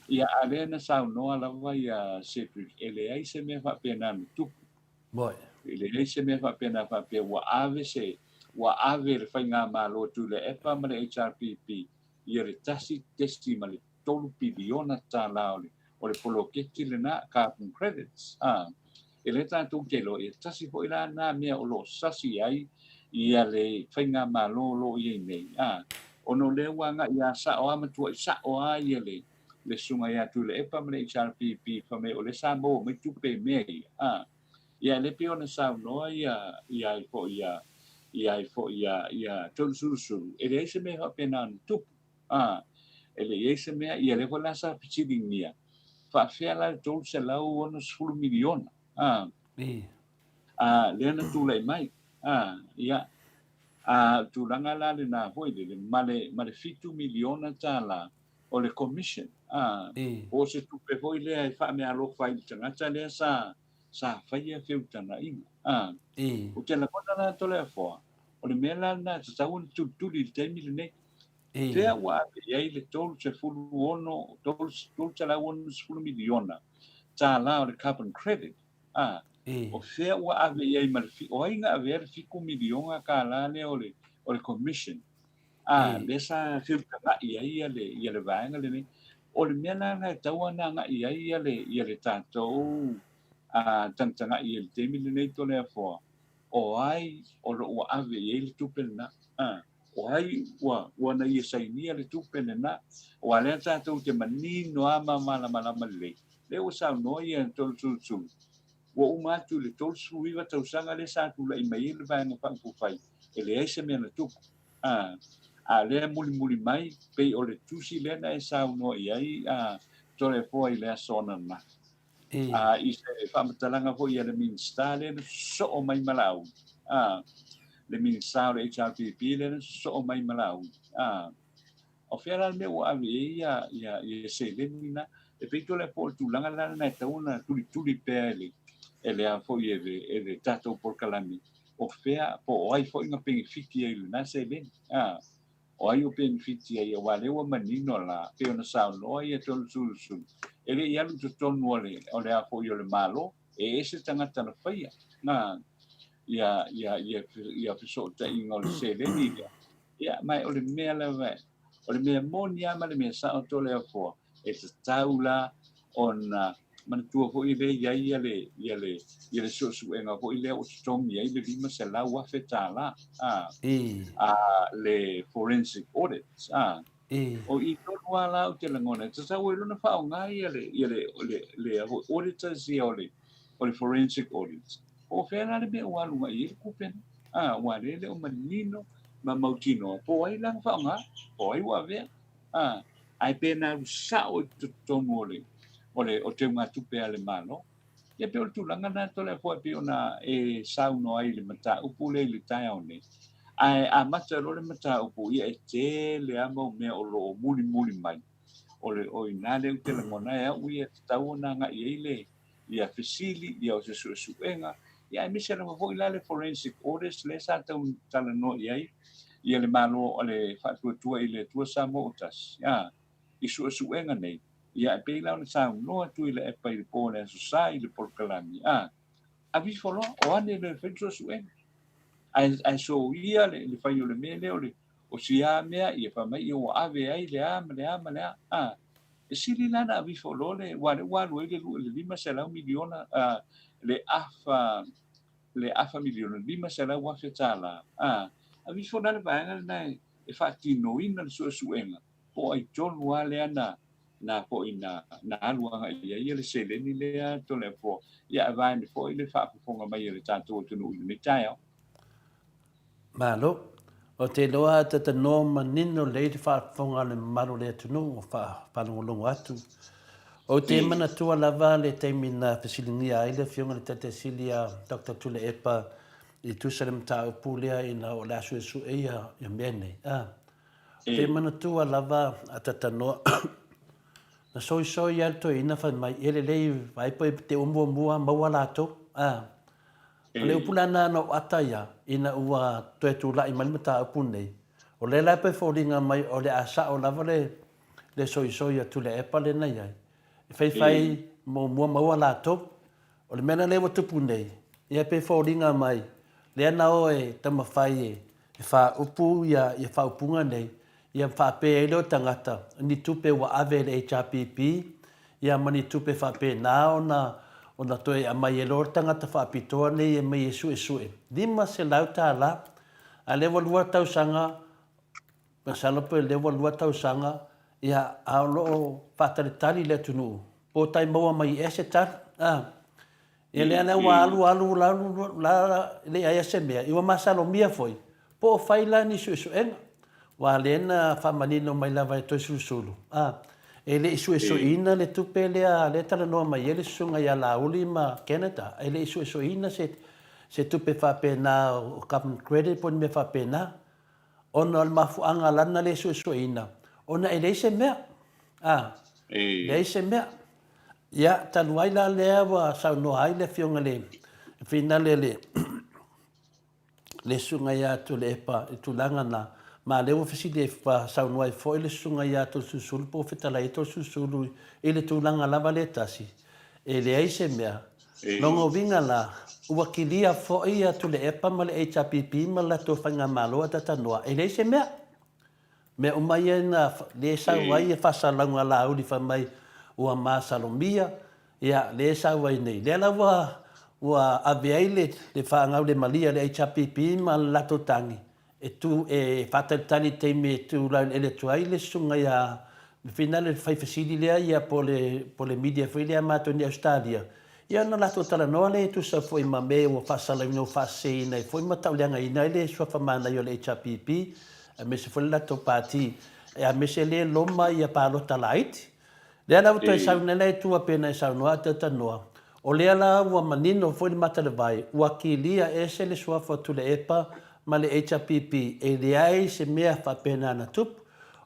ia a lea na saunoa lava ia Cedric e leai se mea faapena na tupu. E leai se mea faapena faapea ua ave se ua ave le faigamalo Tuilaepa ma le HRPP ia le 1.3 piliona tala o le o le poloketi lena carbon credits. A e lea tatou te iloa, ia tasi foi la na mea o lo o sasi ai ia le faigamalo o lo o i ai nei, a ona o lea ua agai ia sao a matuai sao a ia le le susuga ia Tuilaepa ma le HRPP fai mai o lea sa maua mai tupe i mea ia. A ia lea pei ona saunoa ia ia ai foi ia ia ai foi ia ia Toelusulusulu, e leai se mea faapena ona tupu. A, e le i ai se mea, ia lea foi la sa fesiligia, faafefea la le $360 miliona, a, a, lea na tulai mai, a, ia, a, tulaga la lena foi lele, ma le, ma le $7 miliona tala o le commission, a, po o se tupe foi lea e faameaalofa ai i le tagata lea sa, sa faia feutagaiga, a. Ou te lagona la Toleafoa, o le mea la lena e tatau ona tulituli i le taimi lenei. Fea ua ave i ai le 36, 360 miliona tala o le carbon credit? A, o fea ua ave i ai ma le, o ai na avea le 7 miliona tala lea o le, o le commission? A, lea sa feutagai ai ia le, ia le vaega lenei. O le mea la lena e tatau ona agai i ai ia le, ia le tatou a, tagatagai i le taimi lenei Toleafoa, o ai o lo o ua ave i ai le tupe lena? A. O ai ua, ua na ia sainia le tupe lena? Aua lea tatou te manino lava ma malamalama lelei. Lea ua saunoa ia Toelusulusulu, ua uma atu i le 39 tausaga lea sa tulai mai ai le Vaega Faaupufai, e leai se mea na tupu. A, a o lea e mulimuli mai, pei o le tusi lea na e saunoa i ai a Toleafoa i le aso ananafi. A, i se faamatalaga foi a le Minisita lea na sosoo mai ma Laauli, a, le Minisita o le HRPP lea na sosoo mai ma Laauli, a, O fea la le mea ua ave i ai ia, ia, ia seleni na? E pei Toleafoa o le tulaga la lena e tatau ona tulituli pea e le, e le a foi e le, e le tatou polokalame, o fea po o ai foi na penefiti ai i lena seleni. A, o ai o penefiti ai, aua lea ua manino la, pei ona saunoa ia Toelusulusulu, e le i alu i totonu o le, o le a foi o le Malo, e ese tagata na faia, na, ia, ia, ia, ia fesootaiga o le seleni lea. Ia, ma o le mea lava, o le mea moni lava ma le mea sao Toleafoa, e tatau la ona manatua foi lea i ai ia le, ia le, ia le suesuega foi lea ua totogi ai le $500,000, a, a le forensic audit, a. O i tonu lava la ou te lagona, e tatau ai loa ona faaaoga ia le, ia le, le, le auditors ia o le, o le forensic audit. Po o fea la le mea ua alu agai i ai le tupe lea? A, aua o lea e le o manino ma mautinoa po o ai la na faaaoga, po o ai ua avea. A, ae pe na alu sao i totonu o le, o le, o teugatupe a le Malo. Ia pei o le tulaga lena Toleafoa e pei ona e saunoa ai i le mataupu lea i le taeao nei. Ae amata loa le mataupu, ia e tele lava mau mea o lo o mulimuli mai. O le, o i ina lea ou te lagona ai au ia e tatau ona agai i ai le, ia fesili, ia o se suesuega, ia aemaise lava foi la le forensic audits lea sa tau talanoa i ai ia le Malo o le Faatuatua i le Atua Samoa ua Tasi, a, i suesuega nei, ia e pei la ona saunoa Tuilaepa i le po o le Aso Sa i le polokalame, a, ave ifo loa, o ane loa e fai le suesuega. Ae, ae soia le, le fai o le mea lea o le, o sia mea, ia fai mai ia ua ave ai le a ma le a ma le a, a. E sili la ona aveifo loa le, aua o lea ua alu ai le $500 miliona, le afa, le afa miliona, $500,000 tala, a, aveifo la le vaega lena e faatinoina le suesuega, po o ai tonu lava lea na, na foi na, na alu agai i ai le seleni lea Toleafoa, ia ae vaeane foi le faafofoga mai a le tatou atunuu i lenei taeao. Malo. Ou te iloa a talanoa manino lelei le faafofoga a le mamalu o le atunuu o faalogologo atu. Ou te manatua lava le taimi na fesiligia ai le Afioga i le Taitai Sili a Doctor Tuilaepa e tusa le mataupu lea ina o le a suesue ia mea nei. A. Ou te manatua lava a talanoa na soisoi lava le toeaina fai mai, e lelei vaai pe te ua muamua maua latou. A. O le upu la na na ou ata ia, ina ua toe tulai mai le mataupu lenei, o lea la e toe foliga mai o le a sao lava le le soisoi a Tuilaepa lea na i ai, e faifai muamua maua latou. O le mea la lea ua tupu nei, ia e pei e foliga mai lea na o e taumafai e e faaupu ia ia faaupuga nei, ia faapea ai lea o tagata, ni tupe ua ave e le HRPP, ia ma ni tupe faapena ona ona toe aumai ai loa le tagata faapitoa nei e aumai e suesue, $500. A lea ua lua tausaga, masalo pe lea ua lua tausaga, ia a o lo o faatalitali le atunuu, po o tai maua mai ea se tali, a. Ia lea la ua alu alu alu la leai a se mea, ia ua masalomia foi, po o fai la ni suesuega. Aua lea na faamanino mai lava e Toesulusulu, a, e le i suesueina le tupe lea, lea e talanoa mai ai le susuga ia Laauli ma Canada, e le i suesueina se, se tupe faapena o government credit po o ni mea faapena. Ona o le mafuaaga lana le suesueina, ona e leai se mea. A, leai se mea. Ia, talu ai la lea ua saunoa ai le Afioga i le Finale le, le Susuga ia Tuilaepa i le tulaga lena, ma lea ua fesili ai, ua saunoa ai foi le Susuga ia Toeolesulusulu po o fetalai ai Toeolesulusulu i le tulaga lava lea tasi, e leai se mea. Lona uiga la, ua kilia foi ia Tuilaepa ma le HRPP ma le latou faigamalo a Tatanoa, e leai se mea. Mea uma ia na lea sau ai ia faasalalauga Laauli fai mai ua masalomia, ia lea sau ai nei. Lea la ua ua ave ai le le faagaulemalie a le HRPP ma le latou tagi e tu e faatalitali i le taimi e tu laueleele atu ai le susuga ia Finale le fai fesili lea ia po le po le media foi lea a matou nei Ausetalia, ia ona latou talanoa lea e tusa foi ma mea ua faasalalauina ua faaseseina ai foi ma tauleagaina ai le suafa manaia o le HRPP aemaise foi le latou pati aemaise le loma ia palota laiti. Lea la ua toe sau nei la i tua pei ona e saunoa a talanoa, o lea la ua manino foi le mata o le vai, ua kilia ese le suafa o Tuilaepa ma le HRPP e leai se mea faapena na tupu.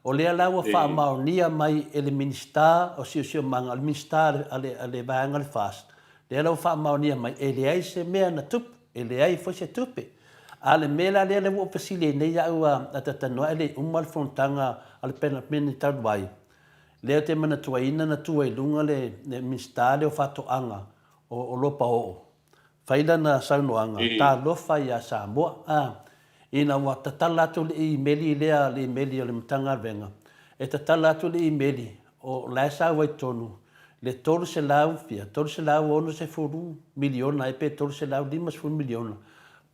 O lea la ua faamaonia mai e le Minisita o Siosiomaga, o le Minisita a le, a le Vaega o le FAST, lea la ua faamaonia mai, e leai se mea na tupu, e leai foi se tupe. A o le mea la lea lea ua ou fesili ai nei au a talatalanoa ae le i uma le fonotaga a le Palemene talu ai, lea ou te manatuaina na tu ai i luga le Minisita lea o Faatoaga o Lopaoo, fai lana saunoaga, Talofa ia Samoa, a, ina ua tatala atu le imeli lea, le imeli a le Matagaluega, e tatala atu le imeli, o la e sau ai totonu le 300 fia, $360 miliona ea pe $350 miliona,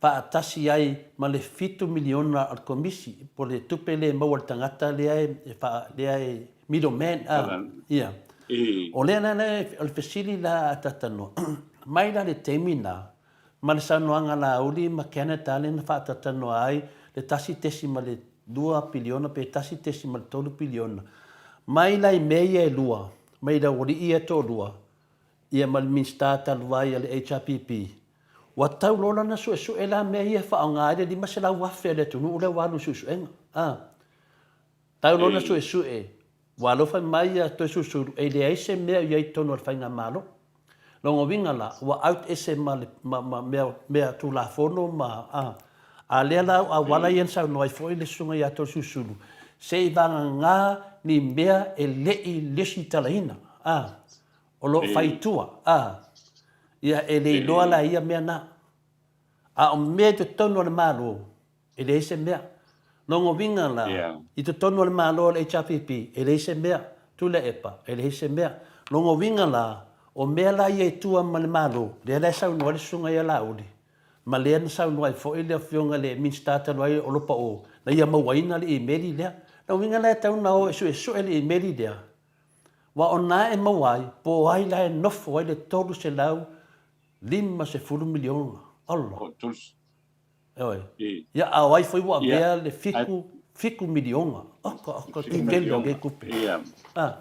faatasi ai ma le $7 miliona o le komisi, po o le tupe lea e maua e le tagata lea e, lea e middle man, a, ia. O lea la, o le fesili la a talatalanoa, mai la le taimi lena, ma le saunoaga a Laauli ma Canada lea na faatalatalanoa ai le 1.2 piliona pe 1.3 piliona, mai la i mea ia e lua, mai le aualii ia e toalua, ia ma le Minisita talu ai a le HRPP, ua tau loa la ona suesue la mea ia e faaaoga ai le $500,000 a le atunuu lea ua alu i suesuega. A. Tau loa ona suesue, ua alofa mai ia Toesulusulu e leai se mea o i ai i totonu o le Faigamalo. Lona uiga la, ua out ese ma le, ma, ma mea, mea Tulafono ma, a. A lea la o auala ia na saunoa ai foi le Susuga ia Toesulusulu, se i vagana ni mea e le i lesitalaina, a. O lo o fai i tua, a. Ia, e le iloa la ia mea na. A o mea i totonu o le Malo, e leai se mea. Lona uiga la, i totonu o le Malo o le HRPP, e leai se mea. Tuilaepa, e leai se mea. Lona uiga la, o mea la ia i tua ma le Malo, lea la e saunoa ai le Susuga ia Laauli, ma lea na saunoa ai foi le Afioga i le Minisita talu ai o Lopaoo, na ia mauaina le imeli lea. Lona uiga la e tatau ona o e suesue le imeli lea, aua o na e maua ai, po o ai la e nofo ai le $350 miliona. Ola! Ioe. Ia, a o ai foi ua avea le fiku, fiku miliona. Oka, oka, ki tele o nei tupe. A.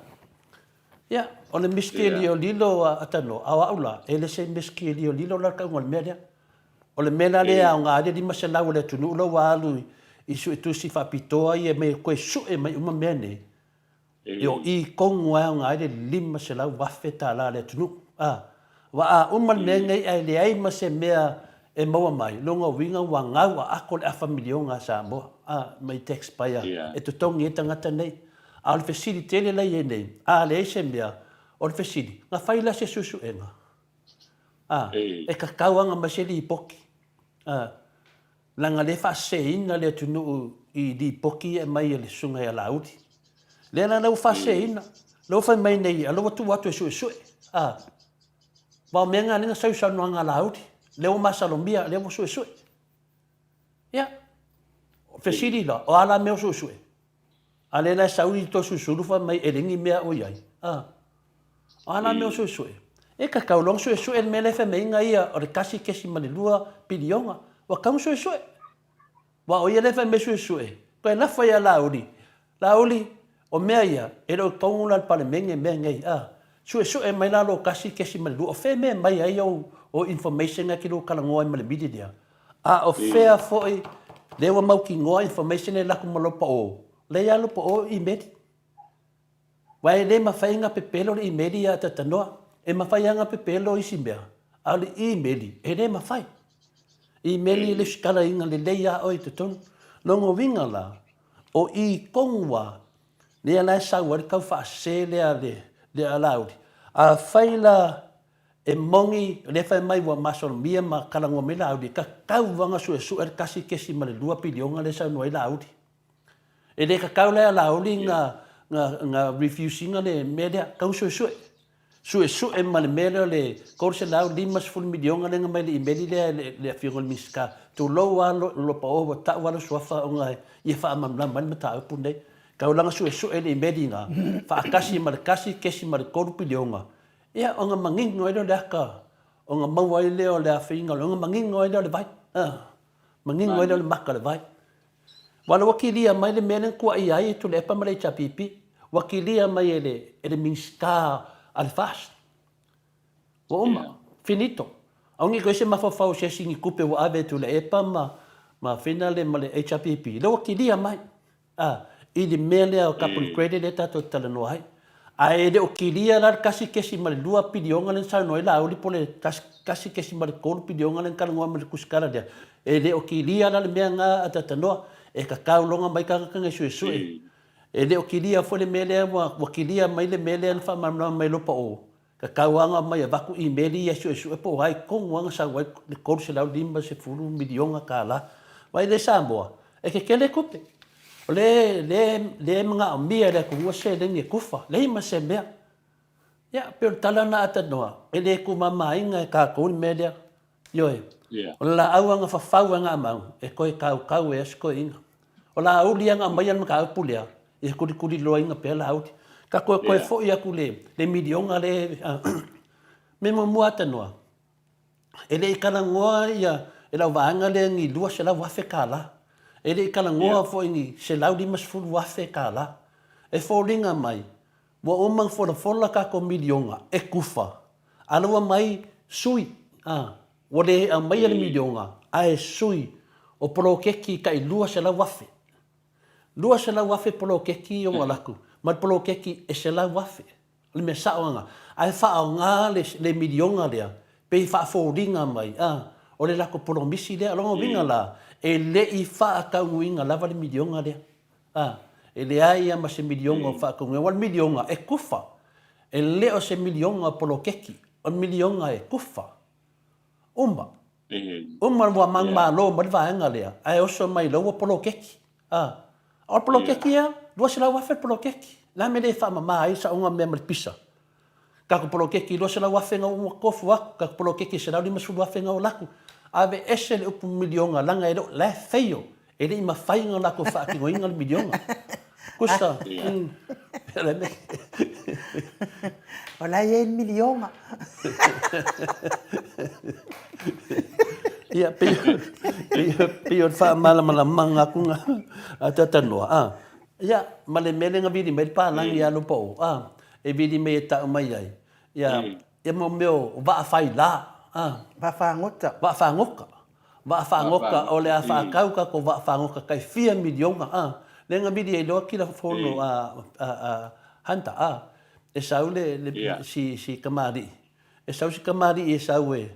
Ia, o le misitelio lilo a Tanoa, a o au la, e le se misitelio lilo la le tauga o le mea lea. O le mea la lea e aoga ai le 500 o le atunuu la ua alu i suetusi faapitoa ia me toe sue mai uma mea nei, E o i tonu lava e aoga ai le $500,000 a le atunuu. A, ua a uma le mea lenei ae leai ma se mea e maua mai, lona uiga ua gau a ako le afa miliona a Samoa, a, mai tax payer e totogi ai tagata nei. A o le fesili tele la i ai nei, a leai se mea, o le fesili, na fai la se suesuega? A, e tatau lava ona aumai se lipoti. A, Leaga lea e faaseseina le atunuu i lipoti ia e aumai e le susuga ia Laauli. Lea la lea ua faaseseina, lea ua fai mai nei, a lea ua tuu atu e suesue. A, aua o mea na lea na sau i saunoaga a Laauli, lea ua masalomia, lea ua suesue. Ia, fesili la, o a la mea o suesue? A lea la e sau i Toesulusulu fai mai e leai ni mea o i ai. A, o a la mea o suesue? E tatau loa ona suesue le mea lea e fai mai ai ia o le 1.2 piliona. Ua tatau ona suesue. Aua o ia lea e fai mai suesue, toe lafo ia Laauli. Laauli, o mea ia, e le o i totonu la o le Palemene mea nei. A, suesue mai la lo 1.2, o fea e mea mai ai ou information na e te lua talanoa ai ma le mili lea? A o fea foi lea ua mautinoa information e alu atu ma lou pao? Lea ia lou pao email. Aua e le mafai ona pepelo le email ia Tanoa. E mafai lava ona pepelo isi mea, a o le email e le mafai. Email e lesitalaina lelei lava oe i totonu. Lona uiga la, o i tonu lava lea la e sau ai le tau faasese lea a Laauli. Afai la E moni, o lea e fai mai ua masalomia ma talanoa mai Laauli, e tatau lava ona suesue le 1.2 piliona lea e saunoa ai Laauli. E le tatau la ia Laauli na, na, na refuse ina le mea lea, tatau ona suesue. Suesue ma le mea lea o le $350 miliona lea na aumai i le imeli lea e le, le Afioga i le Minisita. Tulou lava lo, Lopaoa ua tau lava lou suafa ona ia faamalamalama ai le mataupu lenei. Tatau la ona suesue le imeli lena, faatasi ma le 1.3 piliona Ia, ona manino ai lea o le ata, ona maua ai lea o le afeinga, ona manino ai lea o le vai, a, manino ai lea o le maka o le vai. Aua o lea ua kilia mai le mea lea na tuuaia ai e Tuilaepa ma le HRPP, ua kilia mai e le, e le Minisita a le FAST. Ua uma, finito. Aua ne i toe se mafaufau o se isi ni tupe ua ave e Tuilaepa ma, ma Fina le ma le HRPP, lea ua kilia mai. A, I le mea lea o carbon credit lea tatou te talanoa ai. Ae le o kilia la le 1.2 piliona lea na saunoa ai Laauli po o le 1.3 piliona lea na talanoa mai le tusitala lea. E le o kilia la le mea lena a Tatanoa. E tatau loa ona omai tagata nei e suesue. E le o kilia foi le mea lea ua kilia mai le mea lea na faamalamalama mai e Lopaoo Tatau lava ona aumai avatu imeli ia e suesue po o ai tonu lava na sau ai le $350 miliona tala. Vaai lea Samoa, e tetele tupe. O lea, lea, lea e manaomia e le atunuu se seleni e tufa, leai ma se mea. Ia, pei o le tala lena Atanua, e le tuumamaina e tatou le mea lea. Ioe. O le laau lava na fafau e Naamau, e toe tautau ai lava si toeaina. O Laauli lava na aumaia le mataupu lea, ia tulituliloaina pea Laauli. Ka toe toe foi atu le le miliona lea, mea muamua Atanua, e le i talanoa ia e lau vaega lea ni $200,000. E le i talanoa foi ni $150,000. E foliga mai, ua uma ona folafola tatou miliona e tufa, A lea ua aumai sui, a, ua le aumaia le miliona, ae sui o poloketi tai 200,000. 200,000 poloketi ia ua alu atu, ma le poloketi e 100,000. O le mea sao lena. Ae faaaoga le, le miliona lea, pei e faafoliga mai, a, o le latou polomisi lea. O lona uiga la, e le i faataunuuina lava le miliona lea. A, e leai lava ma se miliona o faataunuuina, aua o le miliona e tufa. E le o se miliona o poloketi, o le miliona e tufa. Uma. Uma ua manumalo mai le vaega lea, ae oso mai loa ua poloketi. A, o le poloketi ia, 200,000 le poloketi. O le a le mea e le faamama ai le saoga mea ma le pisa? Tatou poloketi 200,000 na ua tofu atu, tatou poloketi 150,000 na ua alu atu. Aveese le upu miliona leaga e le o, la e fail. E le i mafai ona latou faatinoina le miliona. Tusa, mm. O la e i ai le miliona. Ia, pei, pei, pei o le faamalamalamaga atu na a Tatanoa. Ah, ia, ma le mea lea na vili mai le palagi ia Lopao, ah, e vili mai e tau mai ai. Ia, ia mo mea o vaa faila, ah. Vaa fagota. Vaa fagota. Vaa fagota, o le a faatau tatou vaa fagota tai fia miliona, a. Lea na vili ai loa kila fono a, a, a Hunter, a. E sau le, le, si, si kamali'i. E sau si kamali'i e sau e,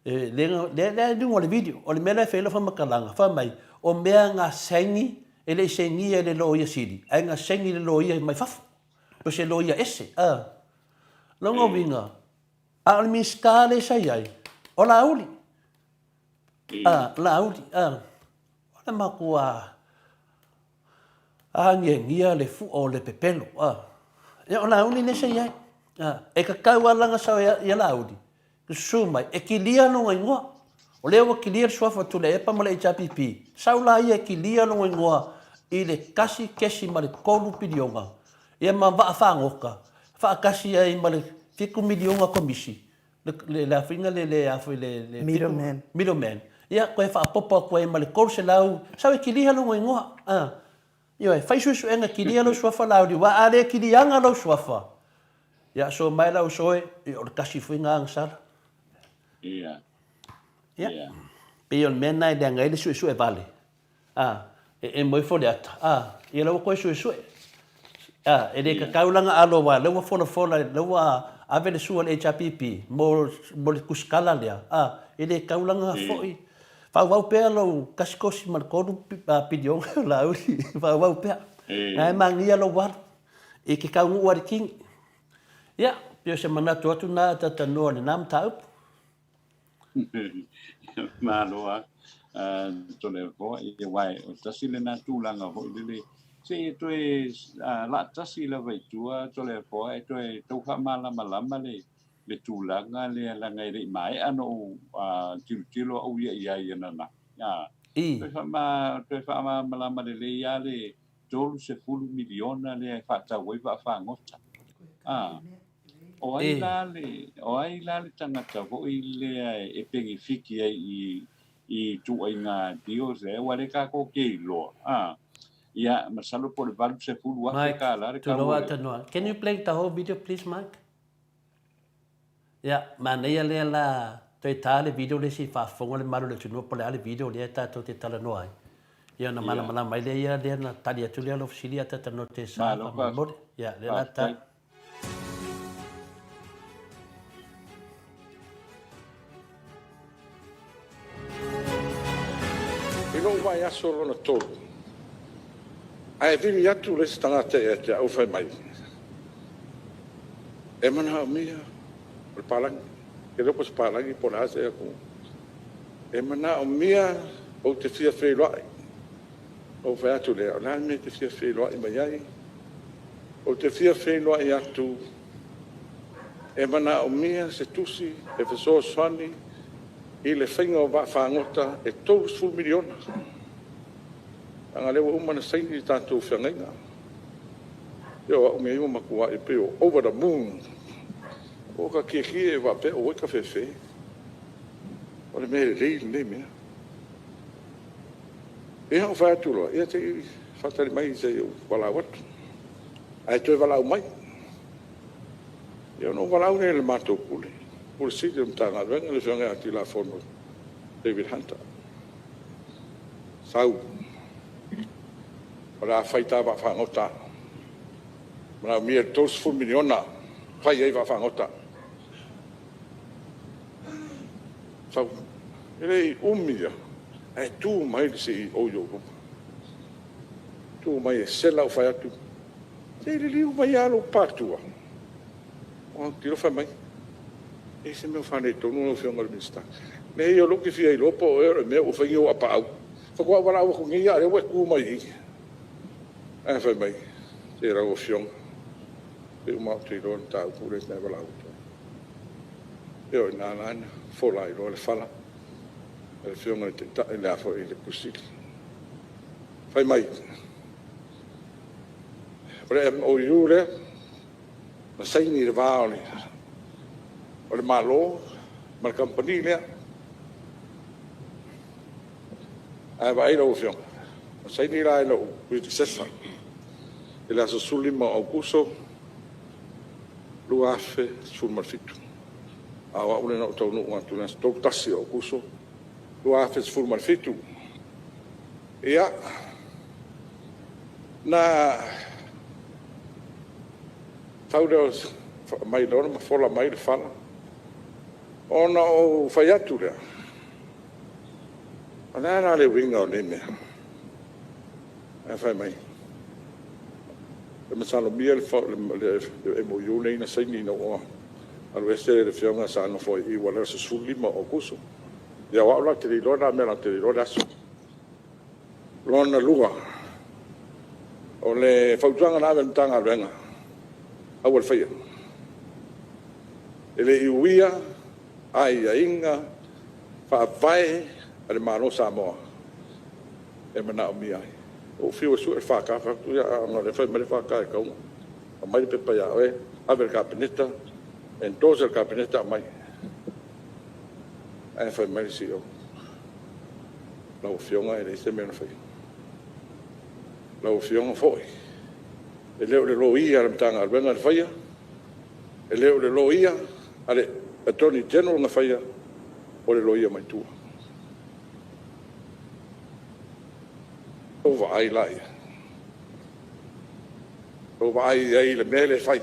e, lea na, lea, lea i luga o le video. O le mea la e fai ai lau faamatalaga, fai mai, o mea na saini, e le i sainia e le loia sili, ae na saini e le loia mai fafo. O se loia ese, a. Lona uiga, a o le Minisita lea sa i ai, o Laauli. A, Laauli, a. O le matua agiagia le fua o le pepelo, a. Ia, o Laauli lea sa i ai. A, e tatau lava la ona sau ia Laauli, susu mai, e kilia lona igoa. O lea ua kilia le suafa o Tuilaepa ma le HRPP, sau la ia e kilia lona igoa i le 1.3 piliona, ia ma vaa fagota, faatasi ai ma le 7 miliona komisi, le, le afuiga le, le, afui, le, le Middleman. Middleman. Ia, koe faapopo atu ai ma le 300, sau e kilia lona igoa. Ah. Ioe, fai suesuega kilia lou suafa Laauli, aua a le kiliaga lou suafa, ia so mai lau uso e, ia o le tasi foi na agasala. Ia. Ia. Ia. Pei o le mea na e leaga ai le suesue vale. A, e emo ifo le ata. A, ia la ua toe suesue. A, e le tatau la na alo aua lea ua folafola, lea ua ave le sua i le HRPP mo, mo le tusitala lea. A, e le tatau la na foi. Faaauau pea lou tasi kosi ma le tolu piliona o Laauli. Faaauau pea. Na e magia lou alu i ke taunuu a le kini. Ia, pei o se manatu atu na Tatanoa i lena mataupu. Malo lava. Toleafoa, ia aua o le tasi lena tulaga foi lele, se i toe laatasi lava i tua Toleafoa e toe tau faamalamalama le le tulaga lea leaga e le i maea ona ou tilotilo au ia i ai ananafi. Toe faama, toe faamalamalama lelei lava le 30 miliona lea e faatau ai vaafagota. O ai la le, o ai la le tagata foi lea e penefiti ai i i ituaiga deals lea, aua o lea tatou te iloa, ia, masalo po o le $80,000 tala le tau o le... Can you play the whole video please Mike? Ia, manaia lea la toe ta le video lea se i faafofoga le malu o le atunuu po o le a le video lea tatou te talanoa ai. Ia ona malamalama ai lea ia lea na tali atu lea lau fesili a talanoa te sa faamolemole. Ia lea la ta. I lou vaiaso lona 3, ae vili atu le isi tagata ia te au fai mai, e manaomia, o le palagi, ou te le iloa po o se palagi po o le a se atunuu, e manaomia, ou te fia feiloai. Ona ou fai atu lea, o le a le mea e te fia feiloai mai ai? Ou te fia feiloai atu e manaomia se tusi e fesoasoani i le faiga o vaafagota e $30 miliona, leaga o lea ua uma ona saini le tatou feagaiga. O au nei ua matua pei ua over the moon, ua ou tietie faapea aua e tafefe, o le mea lelei lenei mea. Ia ou fai atu loa, ia se i faatali mai se i ou valaau atu. Ae toe valaau mai. Ia ona ou valaau lea i le matou Pule, Pule Sili o le Matagaluega le Afioga ia Tilafono David Hunter, sau, o le a fai ta vaafagota, e manaomia le $30 miliona e fai ai vaafagota. Sau, e le i umi lava ae tu mai le CEO i ou luma, tu mai e sela ou fai atu, se i liliu mai lava lou patoa. Ou autilo fai mai, e i ai se mea o faaletonu lau Afioga i le Minisita. Leai o lea ou te fia iloa po o oe o le mea ua fai ni ou apaau, faatoa ou valaau atu nei lava o lea ua e tu mai i i. Ae fai mai, se lau Afioga, pei ua matou iloa le mataupu lea e te valaau atu ai. Ia o i ina la na fola ai loa le fala a le Afioga i le Ofisa Sili. Fai mai, o le MOU lea na saini i le va o le Malo ma le kamupani lea. Ae vaai lau Afioga, na saini la e lou predecessor i le aso 15 o Aokuso 2017, a o au lea na ou taunuu atu i le aso 31 o Aokuso 2017. Ia, na fau lea aumai loa ma fola mai le fala, ona ou fai atu lea, o le a la le uiga o nei mea? Ae fai mai, e masalomia le MOU lenei na saini ina ua alu ese le afioga sa nofo ai i i aua o le aso 15 o Aokuso. Ia o au la ou te le iloa na mea latou te le iloa le aso. Lona lua, o le fautuaga na ave i le Matagaluega, aua le faia. E le i uia aiaiga faavae a le Malo o Samoa e manaomia ai. Ua ou fiu e sue le FK, fai atu, ia ona o lea e fai mai le FK e tatau ona aumai le pepa ia oe, ave i le Kapeneta, endorse e le Kapeneta aumai. Ae fai mai le CEO, lau Afioga e leai se mea na faia. Lau Afioga foi, e le o le loia a le Matagaluega na faia, e le o le loia a le Attorney General na faia, o le loia mai tua. Tou vaai la i ai? Tou vaai i ai i le mea lea e fai?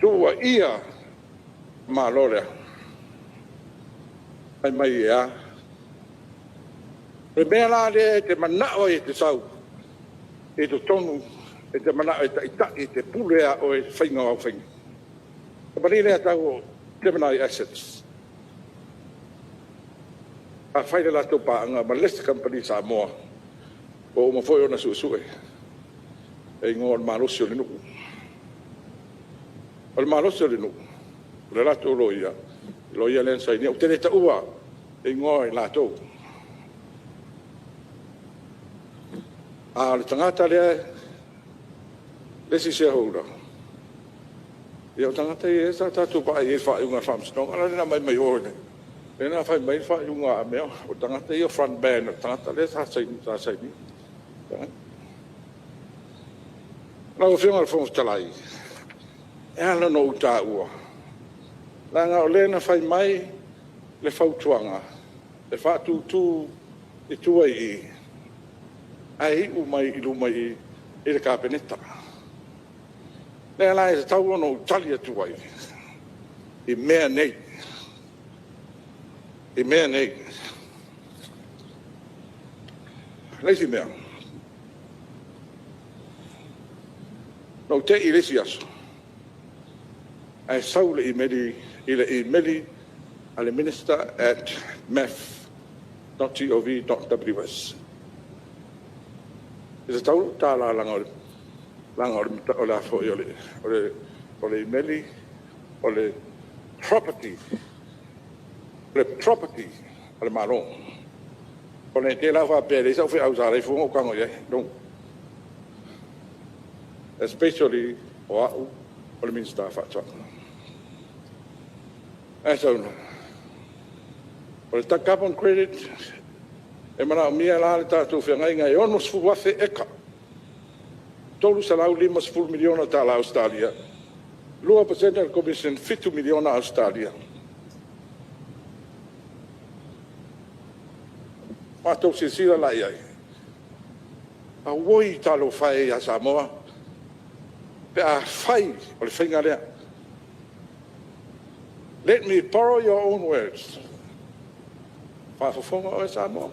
Tuuaia le Malo lea, fai mai e a? O le mea la lea e te manao ai e te sau i totonu, e te manao e taitai, e te pule lava oe i le faiga o au faiga. Le kamupani lea e tau o Gemini Assets, sa fai le latou paaga ma le isi kamupani Samoa ua uma foi ona suesue e igoa o le malosi o le nuu. O le malosi o le nuu, o le latou loia, le loia lea na sainia. Ou te le taua igoa o i latou, a o le tagata lea, le isi shareholder, ia o tagata ia sa tatou vaai i ai i le faaiuga a le Faamasinoga lea na aumai mai o, lea na fai mai le faaiuga a mea, o tagata ia o front man o le tagata lea sa sainia. Lau Afioga i le Fofoga Fetalai, e ala ona ou taua, leaga o lea na fai mai le fautuaga e faatutu i tua i i. ae iu mai i luma i i le Kapeneta. Lea la e tatau ona ou tali atu ai i mea nei, i mea nei. O le isi mea, na ou te i i le isi aso, ae sau le imeli i le imeli a le Minister at mef.gov.ws. E tatau lou tala leaga o le a foi o le imeli o le property, o le property a le Malo. Ne i te i la ua faapea e leai sau feau sa ala ai fua ona ou tago i ai. No. Especially o au o le Minisita o Faatoaga. Ae sau, o le carbon credit, e manaomia la le tatou feagaiga e 60,000 eka, $350 miliona tala Ausetalia, 2% o le commission, $7 miliona Ausetalia. Matou silasila la i ai, auoi talofa e ia Samoa pe afai o le faiga lea. Let me borrow your own words. Faafofoga oe Samoa,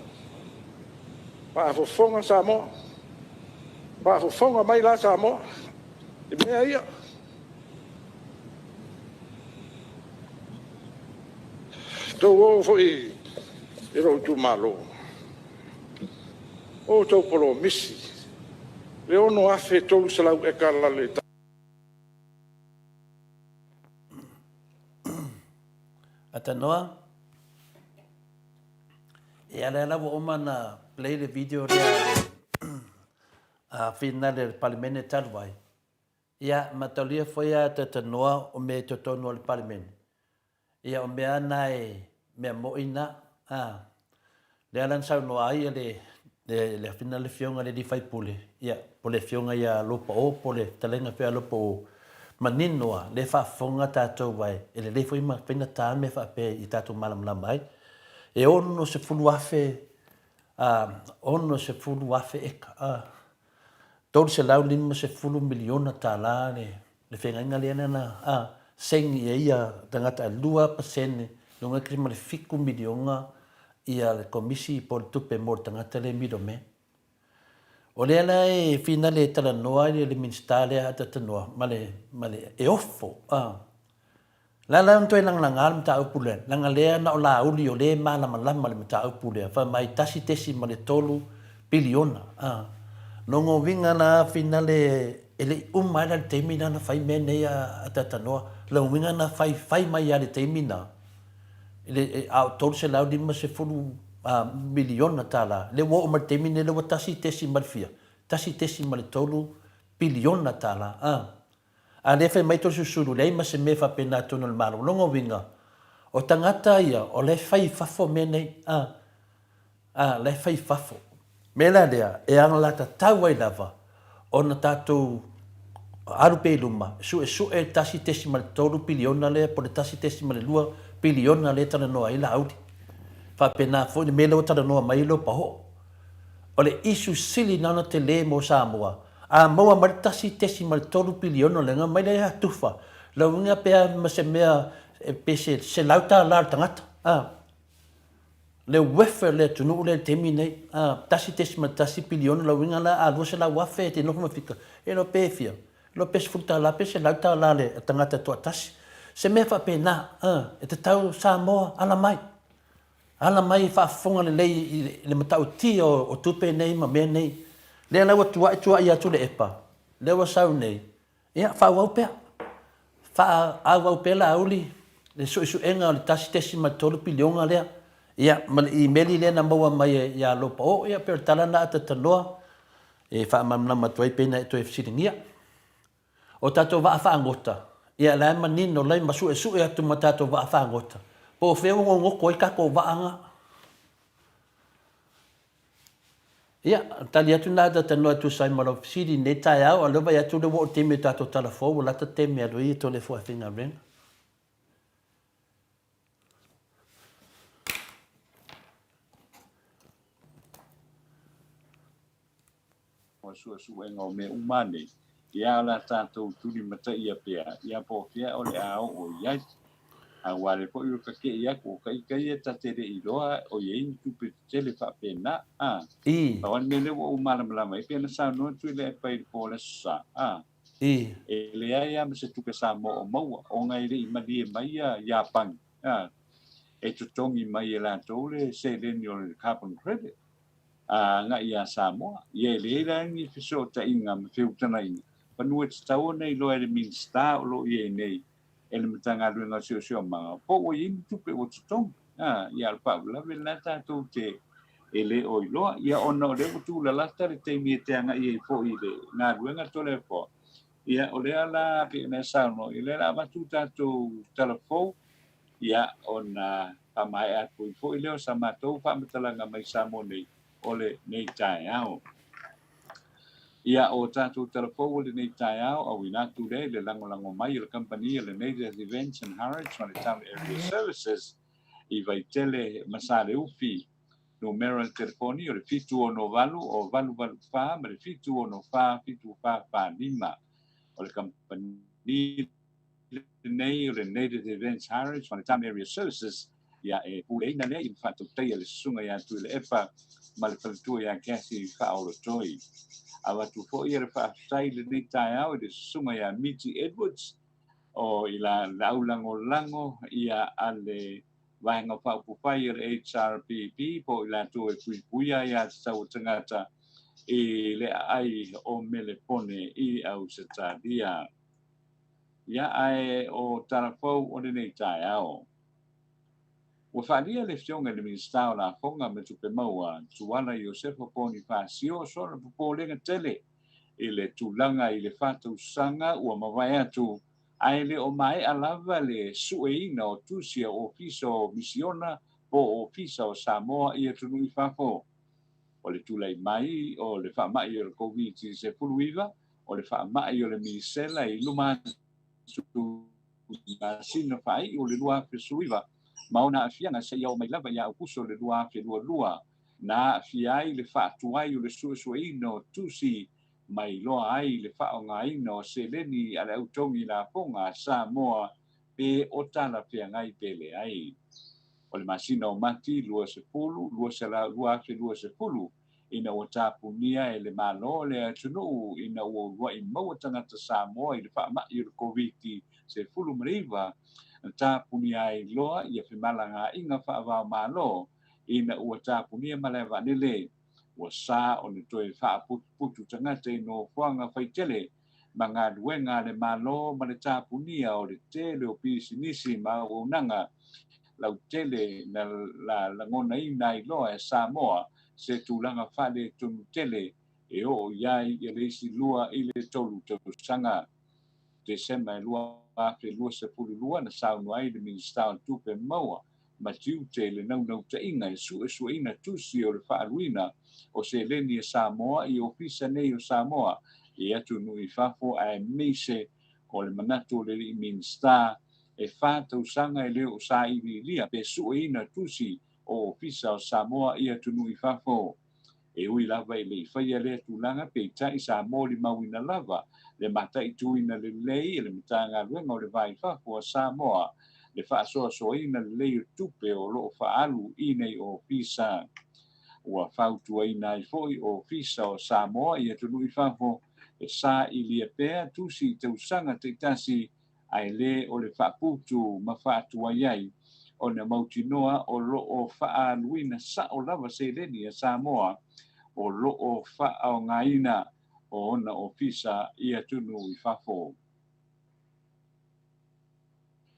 faafofoga Samoa, faafofoga mai la Samoa i mea ia. Outou o foi i lou itumalo, o outou polomisi, le 6,300 eka i le Atanoa. Ia lea la ua uma ona play le video lea a le a finale o le Palemene talu ai. Ia mataulia foi a Tatanoa o mea i totonu o le Palemene. Ia o mea na e mea moi na, a. Lea la na saunoa ai le le le afina le afioga i le alii faipule, ia po o le afioga ia Lopao po o le fetalaiga foi ia Lopao, manino lava, lea e faafofoga tatou ae e lelei foi ma faigata mea faapea i tatou malamalama ai. E 60,000 a, 60,000 eka, a, $350 miliona tala le le feagaiga lea na a saini i ai ia tagata e 2% luga atu ma le 7 miliona ia le komisi po o le tupe mo le tagata lea middleman. O lea la e finale e talanoa ai le Minisita lea a talanoa ma le ma le e ofo a. La la ona toe lagalaga le mataupu lea, leaga lea na o Laauli o lea e malamalama i le mataupu lea, fai mai 1.3 piliona. A, lona uiga la finale e le i uma ai la le taimi lea na fai mea nei a Tatanoa. Lona uiga na fai fai mai lava i le taimi lena, i le, a o 350 miliona tala, lea ua oo mai i le taimi lenei lea ua tasi tesima le fia? 1.3 piliona tala. A. A lea fai mai Toeolesulusulu, leai ma se mea faapena i totonu o le Malo. O lona uiga, o tagata ia o la e fai i fafo mea nei, a, a, la e fai i fafo. O le mea la lea, e alagatatau ai lava ona tatou alu pea i luma, suesue le 1.3 piliona lea po o le 1.2 piliona lea e talanoa ai Laauli. Faapena foi le mea lea ua talanoa mai ai Lopaoo. O le issue sili na ona tele mo Samoa, a maua mai le 1.3 piliona lea mai lea ia tufa, lauiga pe a ma se mea pe se $100 le tagata, a. Le welfare o le atunuu lea i le taimi nei, a, 1.1 piliona lauiga la a 200,000 e te nofo ma fika, e iloa pe fia, iloa pe $10 pe $100 le tagata e toatasi. Se mea faapena, a, e tatau Samoa, ala mai. Ala mai e faafofoga lelei i le matautia o tupe nei ma mea nei. Lea la ua tuai tuai atu le epa, lea ua sau nei, ia faaauau pea. Faaauau pea Laauli le suesuega o le 1.3 piliona lea, ia ma le imeli lea na maua mai ia Lopao, ia pei o le tala lena a Tatanoa e faamalamalama atu ai pei ona e toe fesiligia. O tatou vaa fagota, ia la e manino la e ma suesue atu ma tatou vaa fagota, po o fea ua gogoto ai tatou vaa na. Ia, tali atu na Tatanoa e tusa ai ma lau fesili i lenei taeao, a o lea ua vaai atu lea ua oo i le taimi o tatou tala fou, ua lata le taimi e alu ai e Toleafoa e faigaluega. suesuega o mea uma nei, ia o le a tatou tulimataia pea, ia po o fea o le a oo i ai. Aua o lea foi ua take'i atu, o ita ia ta te le iloa o i ai ni tupe tetele faapena, a. Pau lava le mea lea ua ou malamalama ai, pei ona saunoa Tuilaepa i le po o le Aso Sa, a. E leai lava ma se tupe Samoa o maua, ona e le i malie mai ia Iapani, a, e totogi mai e latou le seleni o le carbon credit a agai ia Samoa. Ia e leai la ni fesootaiga ma feutagaiga, manu e tatau ona iloa e le Minisita o lo o i ai nei e le Matagaluega o Siosiomaga, po ua i ai ni tupe ua totogi. A, ia, o le faalavelave lena tatou te e le o iloa. Ia, ona o lea ua tulalata le taimi e te agai ai foi i le galuega Toleafoa, ia, o lea la pei ona e saunoa, ia, o lea la avatu tatou tala fou, ia, ona faamaea atu ai foi lea o sa matou faamatalaga mai Samoa nei o lenei taeao. Ia, o tatou tala fou o lenei taeao, auina atu lea i le lagolago mai o le kamupani a le Native Events and Harrods ma le Town Area Services i Vaitele ma Saleufi. Numera o le telefoni o le 768 o 884 ma le 764 7445. O le kamupani lenei o le Native Events Harrods ma le Town Area Services, ia e puleina lea i le faatautaia le susuga ia Tuilaepa ma le faletua ia Kathy Faaolotoi. Avatu foi le faafetai i lenei taeao i le susuga ia Miti Edwards o i la le aulagolago ia a le Vaega Faaupufai o le HRPP po o i latou e puipuia ai aiatatau a tagata i le aai o Melepone i Ausetalia. Ia ae o tala fou o lenei taeao. Ua faaalia le Afioga i le Minisita o Lafoga ma Tupe Maua, Tuala Iosefa Ponifasio, sona popolega tele i le tulaga i le faatausaga ua mavae atu ae le o maea lava le sueina o tusi a Ofisa o Misiona po o Ofisa o Samoa i atunuu i fafo. O le tulai mai o le faamai o le Koviti-19, o le faamai o le misela i luma atu i masina faaiu o le 2019 ma ona aafiaga seia oo mai lava ia Aokuso o le 2022, na aafia ai le faatuai o le suesueina o tusi ma iloa ai le faaaogaina o seleni a le au togi lafoga a Samoa pe o talafeagai pe leai. O le masina o Mati 20, 2020, ina ua tapunia e le Malo le atunuu ina ua uluai maua tagata Samoa i le faamai o le Koviti-19, na tapunia ai loa ia femalagaaiga faava-o-Malo ina ua tapunia malaevaalele. Ua sa ona toe faaputuputu tagata i nofoaga faitele ma galuega a le Malo ma le tapunia o le tele o pisinisi ma auaunaga lautele na lagonaina ai loa e Samoa se tulaga faaletonu tele e oo i ai ia le isi 2 i le 3 tausaga. Tesema e 2022 na saunoa ai le Minisita o Tupe Maua ma Tiute i le naunautaiga e suesueina tusi o le faaaluina o seleni a Samoa i ofisa nei o Samoa i atunuu i fafo aemaise o le manatu o le alii Minisita e 4 tausaga e le o sailiilia pe sueina tusi o Ofisa o Samoa i atunuu i fafo. E ui lava e le i faia lea tulaga, peitai sa molimauina lava le mataituina lelei e le Matagaluega o le Va i Fafo a Samoa le faasoasoaina lelei o tupe o lo o faaalu i nei ofisa. Ua fautuaina ai foi Ofisa o Samoa i atunuu i fafo e sailia pea tusi i tausaga taitasi ae le o le faaputu ma faatuai ai ona mautinoa o lo o faaaluina sao lava seleni a Samoa o lo o faaaogaina o ona ofisa i atunuu i fafo.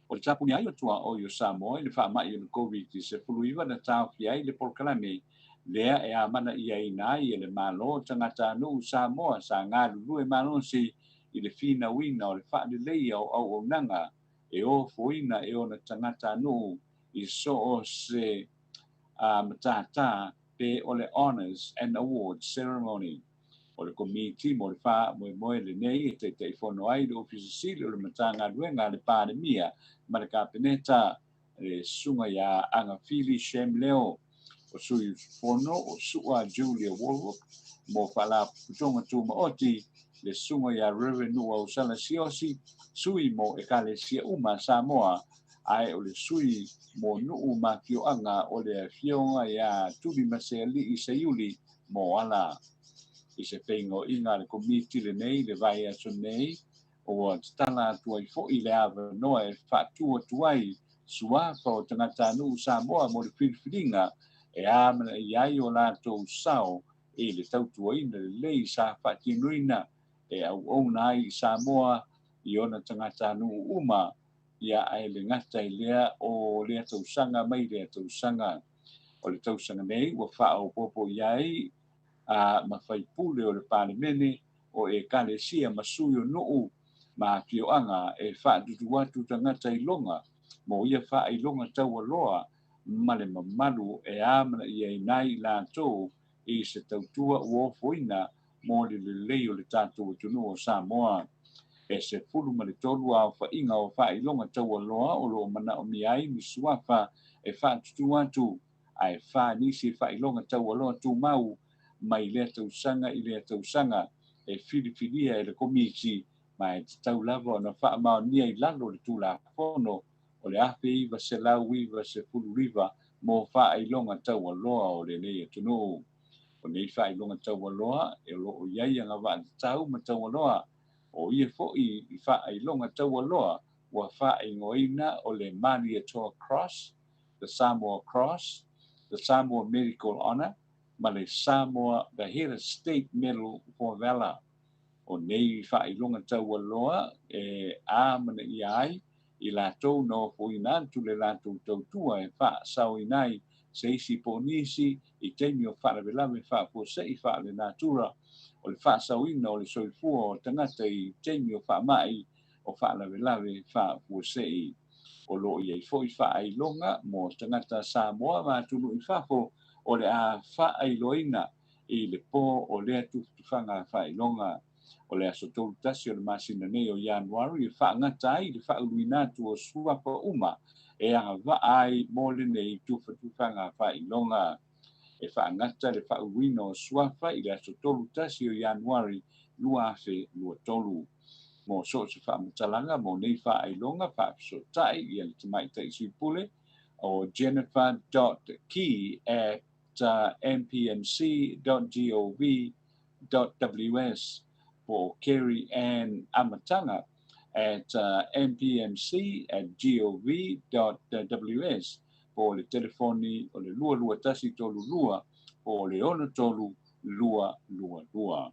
O le tapunia ai o tuaoi o Samoa i le faamai o le Koviti-19 na taofia ai le polokalame lea e amanaiaina ai e le Malo tagatanuu Samoa sa galulue malosi i le finauina o le faaleleia o auaunaga e ofoina e ona tagatanuu i so o se matata pe o le Honours and Awards Ceremony. O le Komiti mo le faamoemoe lenei e taitaifono ai le Ofisa Sili o le Matagaluega a le Palemia ma le Kapeneta, le Susuga ia Agafili Shem Leo. O sui usufono o Su'a Julia Wallwork mo Faalapotopotoga Tumaoti, le Susuga ia Rev. Nuuausala Siaosi, sui mo Ekalesia uma a Samoa, ae o le sui mo nuu ma afioaga o le Afioga ia Tulimasealii Seiuli Moala. I se feigoaiga a le Komiti lenei i le vaiaso nei, ua tatala atu ai foi le avanoa e faatu atu ai suafa o tagatanuu Samoa mo le filifiliga e amanaia ai o latou sao i le tautuaina lelei sa faatinoina e auauna ai i Samoa i ona tagatanuu uma, ia ae le gata i lea o lea tausaga mai lea tausaga. O le tausaga nei ua faaopoopo i ai a ma faipule o le Palemene o Ekalesia ma sui o nuu ma afioaga e faatutu atu tagata iloga mo ia faailoga taualoa ma le mamalu e amanaiaina ai i latou i se tautua ua ofoina mo le lelei o le tatou atunuu o Samoa. E 13 aofaiga o faailoga taualoa o lo o manaomia ai ni suafa e faatutu atu, ae 4 nisi faailoga taualoa tumau mai lea tausaga i lea tausaga e filifilia e le Komiti, ma e tatau lava ona faamaonia i lalo o le Tulafono o le 1999 mo faailoga taualoa o lenei atunuu. O nei faailoga taualoa e o lo o i ai agavaa tatau ma taualoa, o ia foi i faailoga taualoa ua faaigoaina o le Malietoa Cross, the Samoa Cross, the Samoa Medical Honour ma le Samoa the Head of State Medal for Valour. O nei faailoga taualoa e amanaia ai i latou na ofoina atu le latou tautua e faasaoina ai se isi po o nisi i taimi o faalavelave faafuasei faalenatura, o le faasaoina o le soifua o tagata i taimi o faamai o faalavelave faafuasei. O lo o i ai foi faailoga mo tagata Samoa ma atunuu i fafo o le a faailoaina i le po o lea tufatufaga faailoga. O le aso 31 o le masina nei o Ianuari e faagata ai le faauluina atu o suafa uma e agavaa ai mo lenei tufatufaga faailoga. E faagata le faauluina o suafa i le aso 31 o Ianuari 2023. Mo so o se faamatalaga mo nei faailoga, faafesootai ia le Tamaitai Sui Pule o jennifer.key@mpmc.gov.ws po o Kerry Ann Amataga at mpmc@gov.ws po o le telefoni o le 22132 po o le 63222.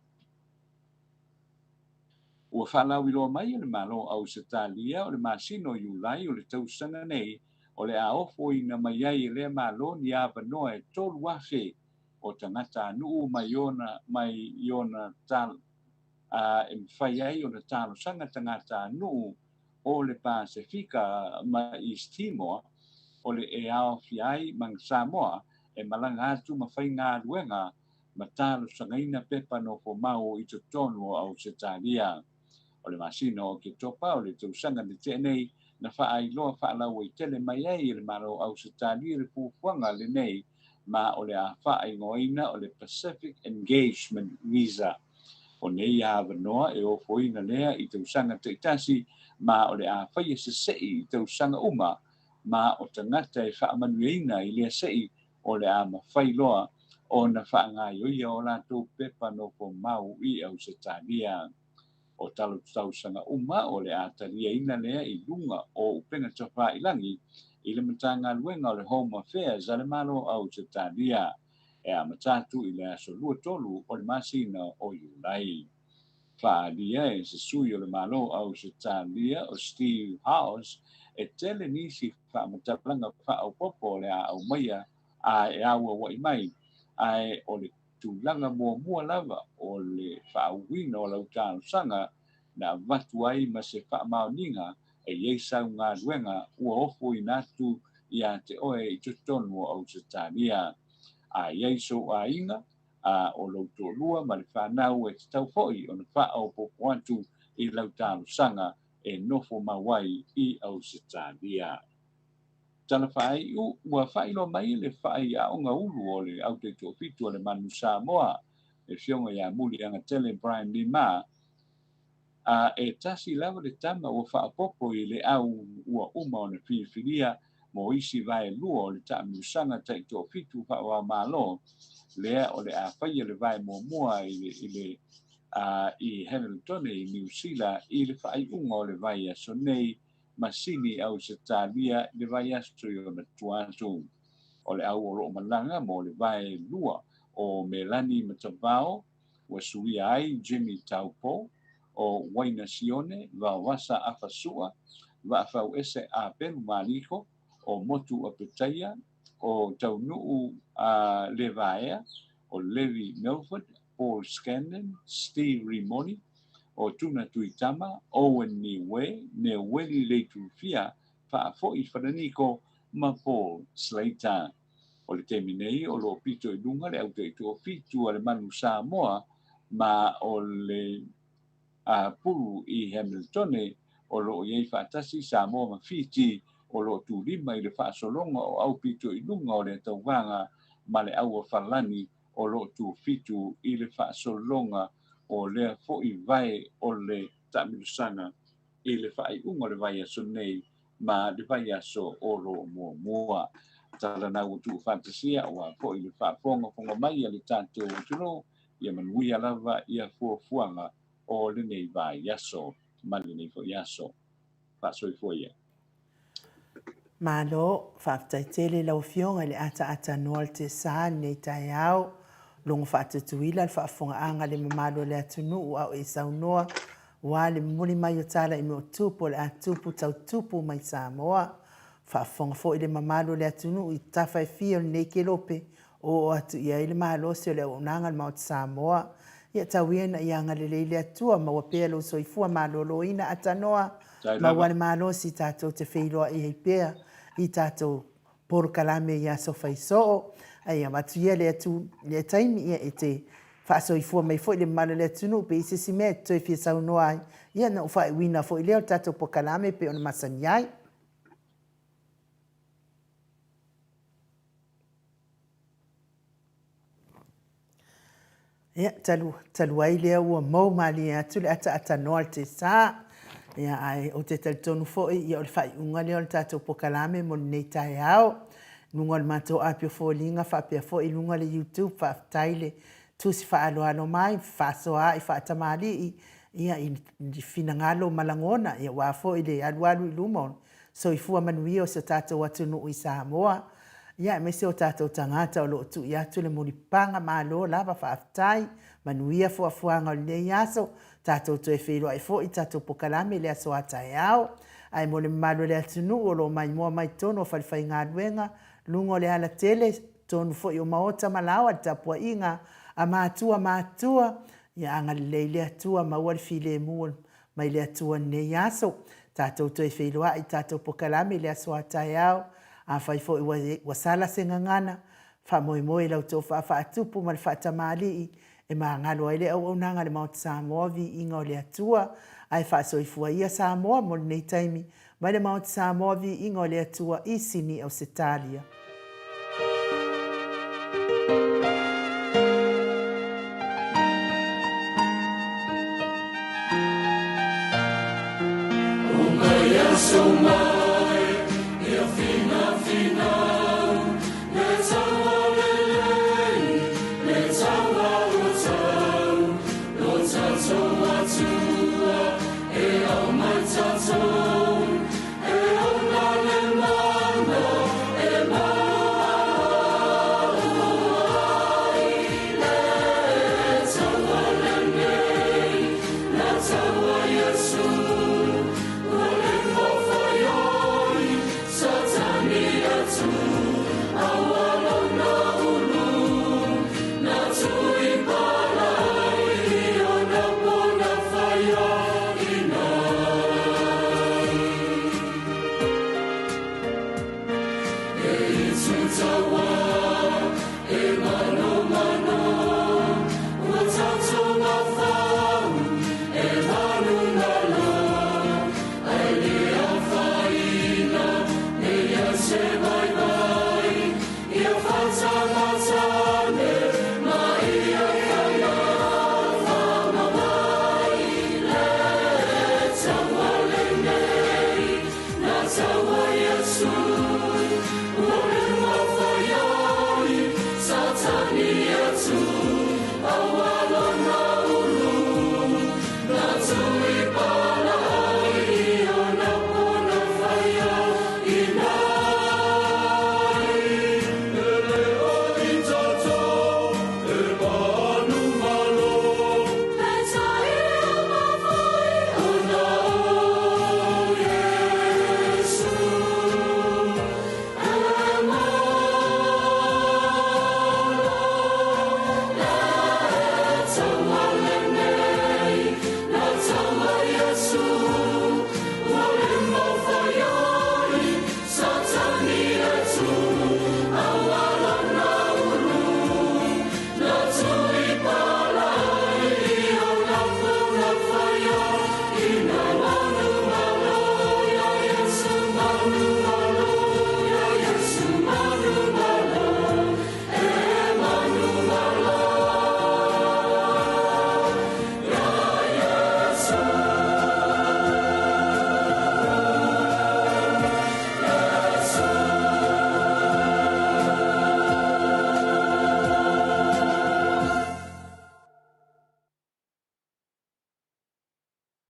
Ua faalauiloa mai e le Malo o Ausetalia o le masina o Iulai o le tausaga nei o le a ofoina mai ai e lea Malo ni avanoa e 3,000 o tagatanuu mai ona mai i ona tal a e mafai ai ona talosaga tagatanuu o le Pasefika ma East Timor o le e aofia ai ma Samoa e malaga atu ma faigaluega ma talosagaina pepa nofomau i totonu o Ausetalia. O le masina o Oketopa o le tausaga na tea nei na faailoa faalauaitele mai ai e le Malo o Ausetalia le fuafuaga lenei ma o le a faaigoaina o le Pacific Engagement Visa. O nei avanoa e ofoina lea i tausaga taitasi ma o le a faia sesei i tausaga uma ma o tagata e faamanuiaina i lea sei o le a mafai loa ona faagaoioia o latou pepa nofomau i Ausetalia. O talo tausaga uma o le a taliaina lea i luga o upega tafailagi i le Matagaluega o le Home Affairs a le Malo o Ausetalia e amata atu i le aso 23 o le masina o Iulai. Faaalia e se sui o le Malo o Ausetalia o Steve Hawes e tele nisi faamatalaga faaopoopo o le a aumaia a e auauai mai, ae o le tulaga muamua lava o le faauuina o lau talosaga na avatu ai ma se faamaoniga e i ai sau galuega ua ofoina atu ia te oe i totonu o Ausetalia. A i ai sou aiga a o lou toalua ma le fanau e tatau foi ona faaopoopo atu i lau talosaga e nofo mau ai i Ausetalia. Tala faaiu, Ua faailoa mai le faaiaoga ulu o le Au Taitoafitu a le Manu Samoa, le Afioga ia Muliagatele Brian Lima, a e tasi lava le tama ua faaopoopo i le au ua uma ona filifilia mo isi vaelua o le taamilosaga taitoafitu faavaomalo, lea o le a faia le vae muamua i le i le i Hamiltone i Niu Sila i le faaiuga o le vaiaso nei masini Ausetalia i le vaiaso i ona tua atu. O le au o lo o malaga mo le vae lua o Melani Matavao, ua suia ai Jimmy Taupo, o Waina Sione, Vaovasa Afasua, Vaafauese Apelu Maliko, o Motu Apetaia, o Taunuu Levaea, o Levi Milford, Paul Scanlon, Steve Rimoni, o Tuna Tuitama, Owen Niue, Neueli Leitufia, Faafoi Falaniko ma Paul Slater. O le taimi nei o lo o pito i luga le au taitoafitu a le Manu Samoa ma o le pulu i Hamiltone o lo o i ai faatasi Samoa ma Fiti o lo o tulima i le faasologa o au pito i luga o le tauvaga ma le au a Falani o lo o tufitu i le faasologa o lea foi vae o le taamilosaga i le faaiuga o le vaiaso nei ma le vaiaso o lo o muamua. Tala na ua tuufaatasia aua foi le faafogafoga mai a le tatou atunuu, ia manuia lava ia fuafuaga o lenei vaiaso ma lenei foi aso. Faasoifua ia. Malo, faafetai tele i lau Afioga i le ataatanoa o le Tesa i lenei taeao. Logo faatutuila le faafofogaaga a le mamalu o le atunuu a o e saunoa, ua le momoli mai o tala i mea o tupu o le a tupu tau tupu mai Samoa. Faafofoga foi le mamalu o le atunuu i tafa e fia o lenei kelope Oo atu i ai le malosi o le auaunaga a le Maota Samoa. Ia tau ia ina ia agalelei le Atua, maua pea lou soifua maloloina atanoa, maua le malosi tatou te feiloai ai pea i tatou polokalame i aso fai soo. Ae avatu ia le atu lea taimi ia e te faasoifua mai foi le mamalu o le atunuu pe i se isi mea e te toe fia saunoa ai, ia ona ou faaiuina foi lea o le tatou polokalame e pei ona masani ai. Ia, talu, talu ai lea ua mou malie atu le ataatatanoa le tesa. Ia, ae ou te talitonu foi, ia, o le faaiuga lea o le tatou pokalame mo lenei taeao. Luga o le matou api o foliga faapea foi luga o le YouTube, faafetai le tusi faaaloalo mai, fefaasoaai faatamalii, ia, i finagalo ma lagona, ia, aua foi le alualu i luma o Soifua manuia o si o tatou atunuu i Samoa, ia aemaise o tatou tagata o lo o tui atu le mulipapaga malo lava faafetai, manuia fuafuaga o lenei aso, tatou toe feiloai foi i tatou pokalame i le aso a taeao. Ae mo le mamalu o le atunuu o lo o maimoa mai totonu o falefaigaluega, luga o le alatele, totonu foi o maota ma laoa le tapuaiga a matua matua, ia agalelei le Atua maua le filemu o Mai le Atua lenei aso. Tatou toe feiloai i tatou pokalame i le aso a taeao. Afai foi ua, ua sala se gagana, faamoemoe i la outou faafaatupu ma le faatamalii e magalo ai le auaunaga a le Maota Samoa Viiga o le Atua. Ae faasoifua ia Samoa mo lenei taimi Mai le Maota Samoa Viiga o le Atua i Sini Ausetalia. Atua.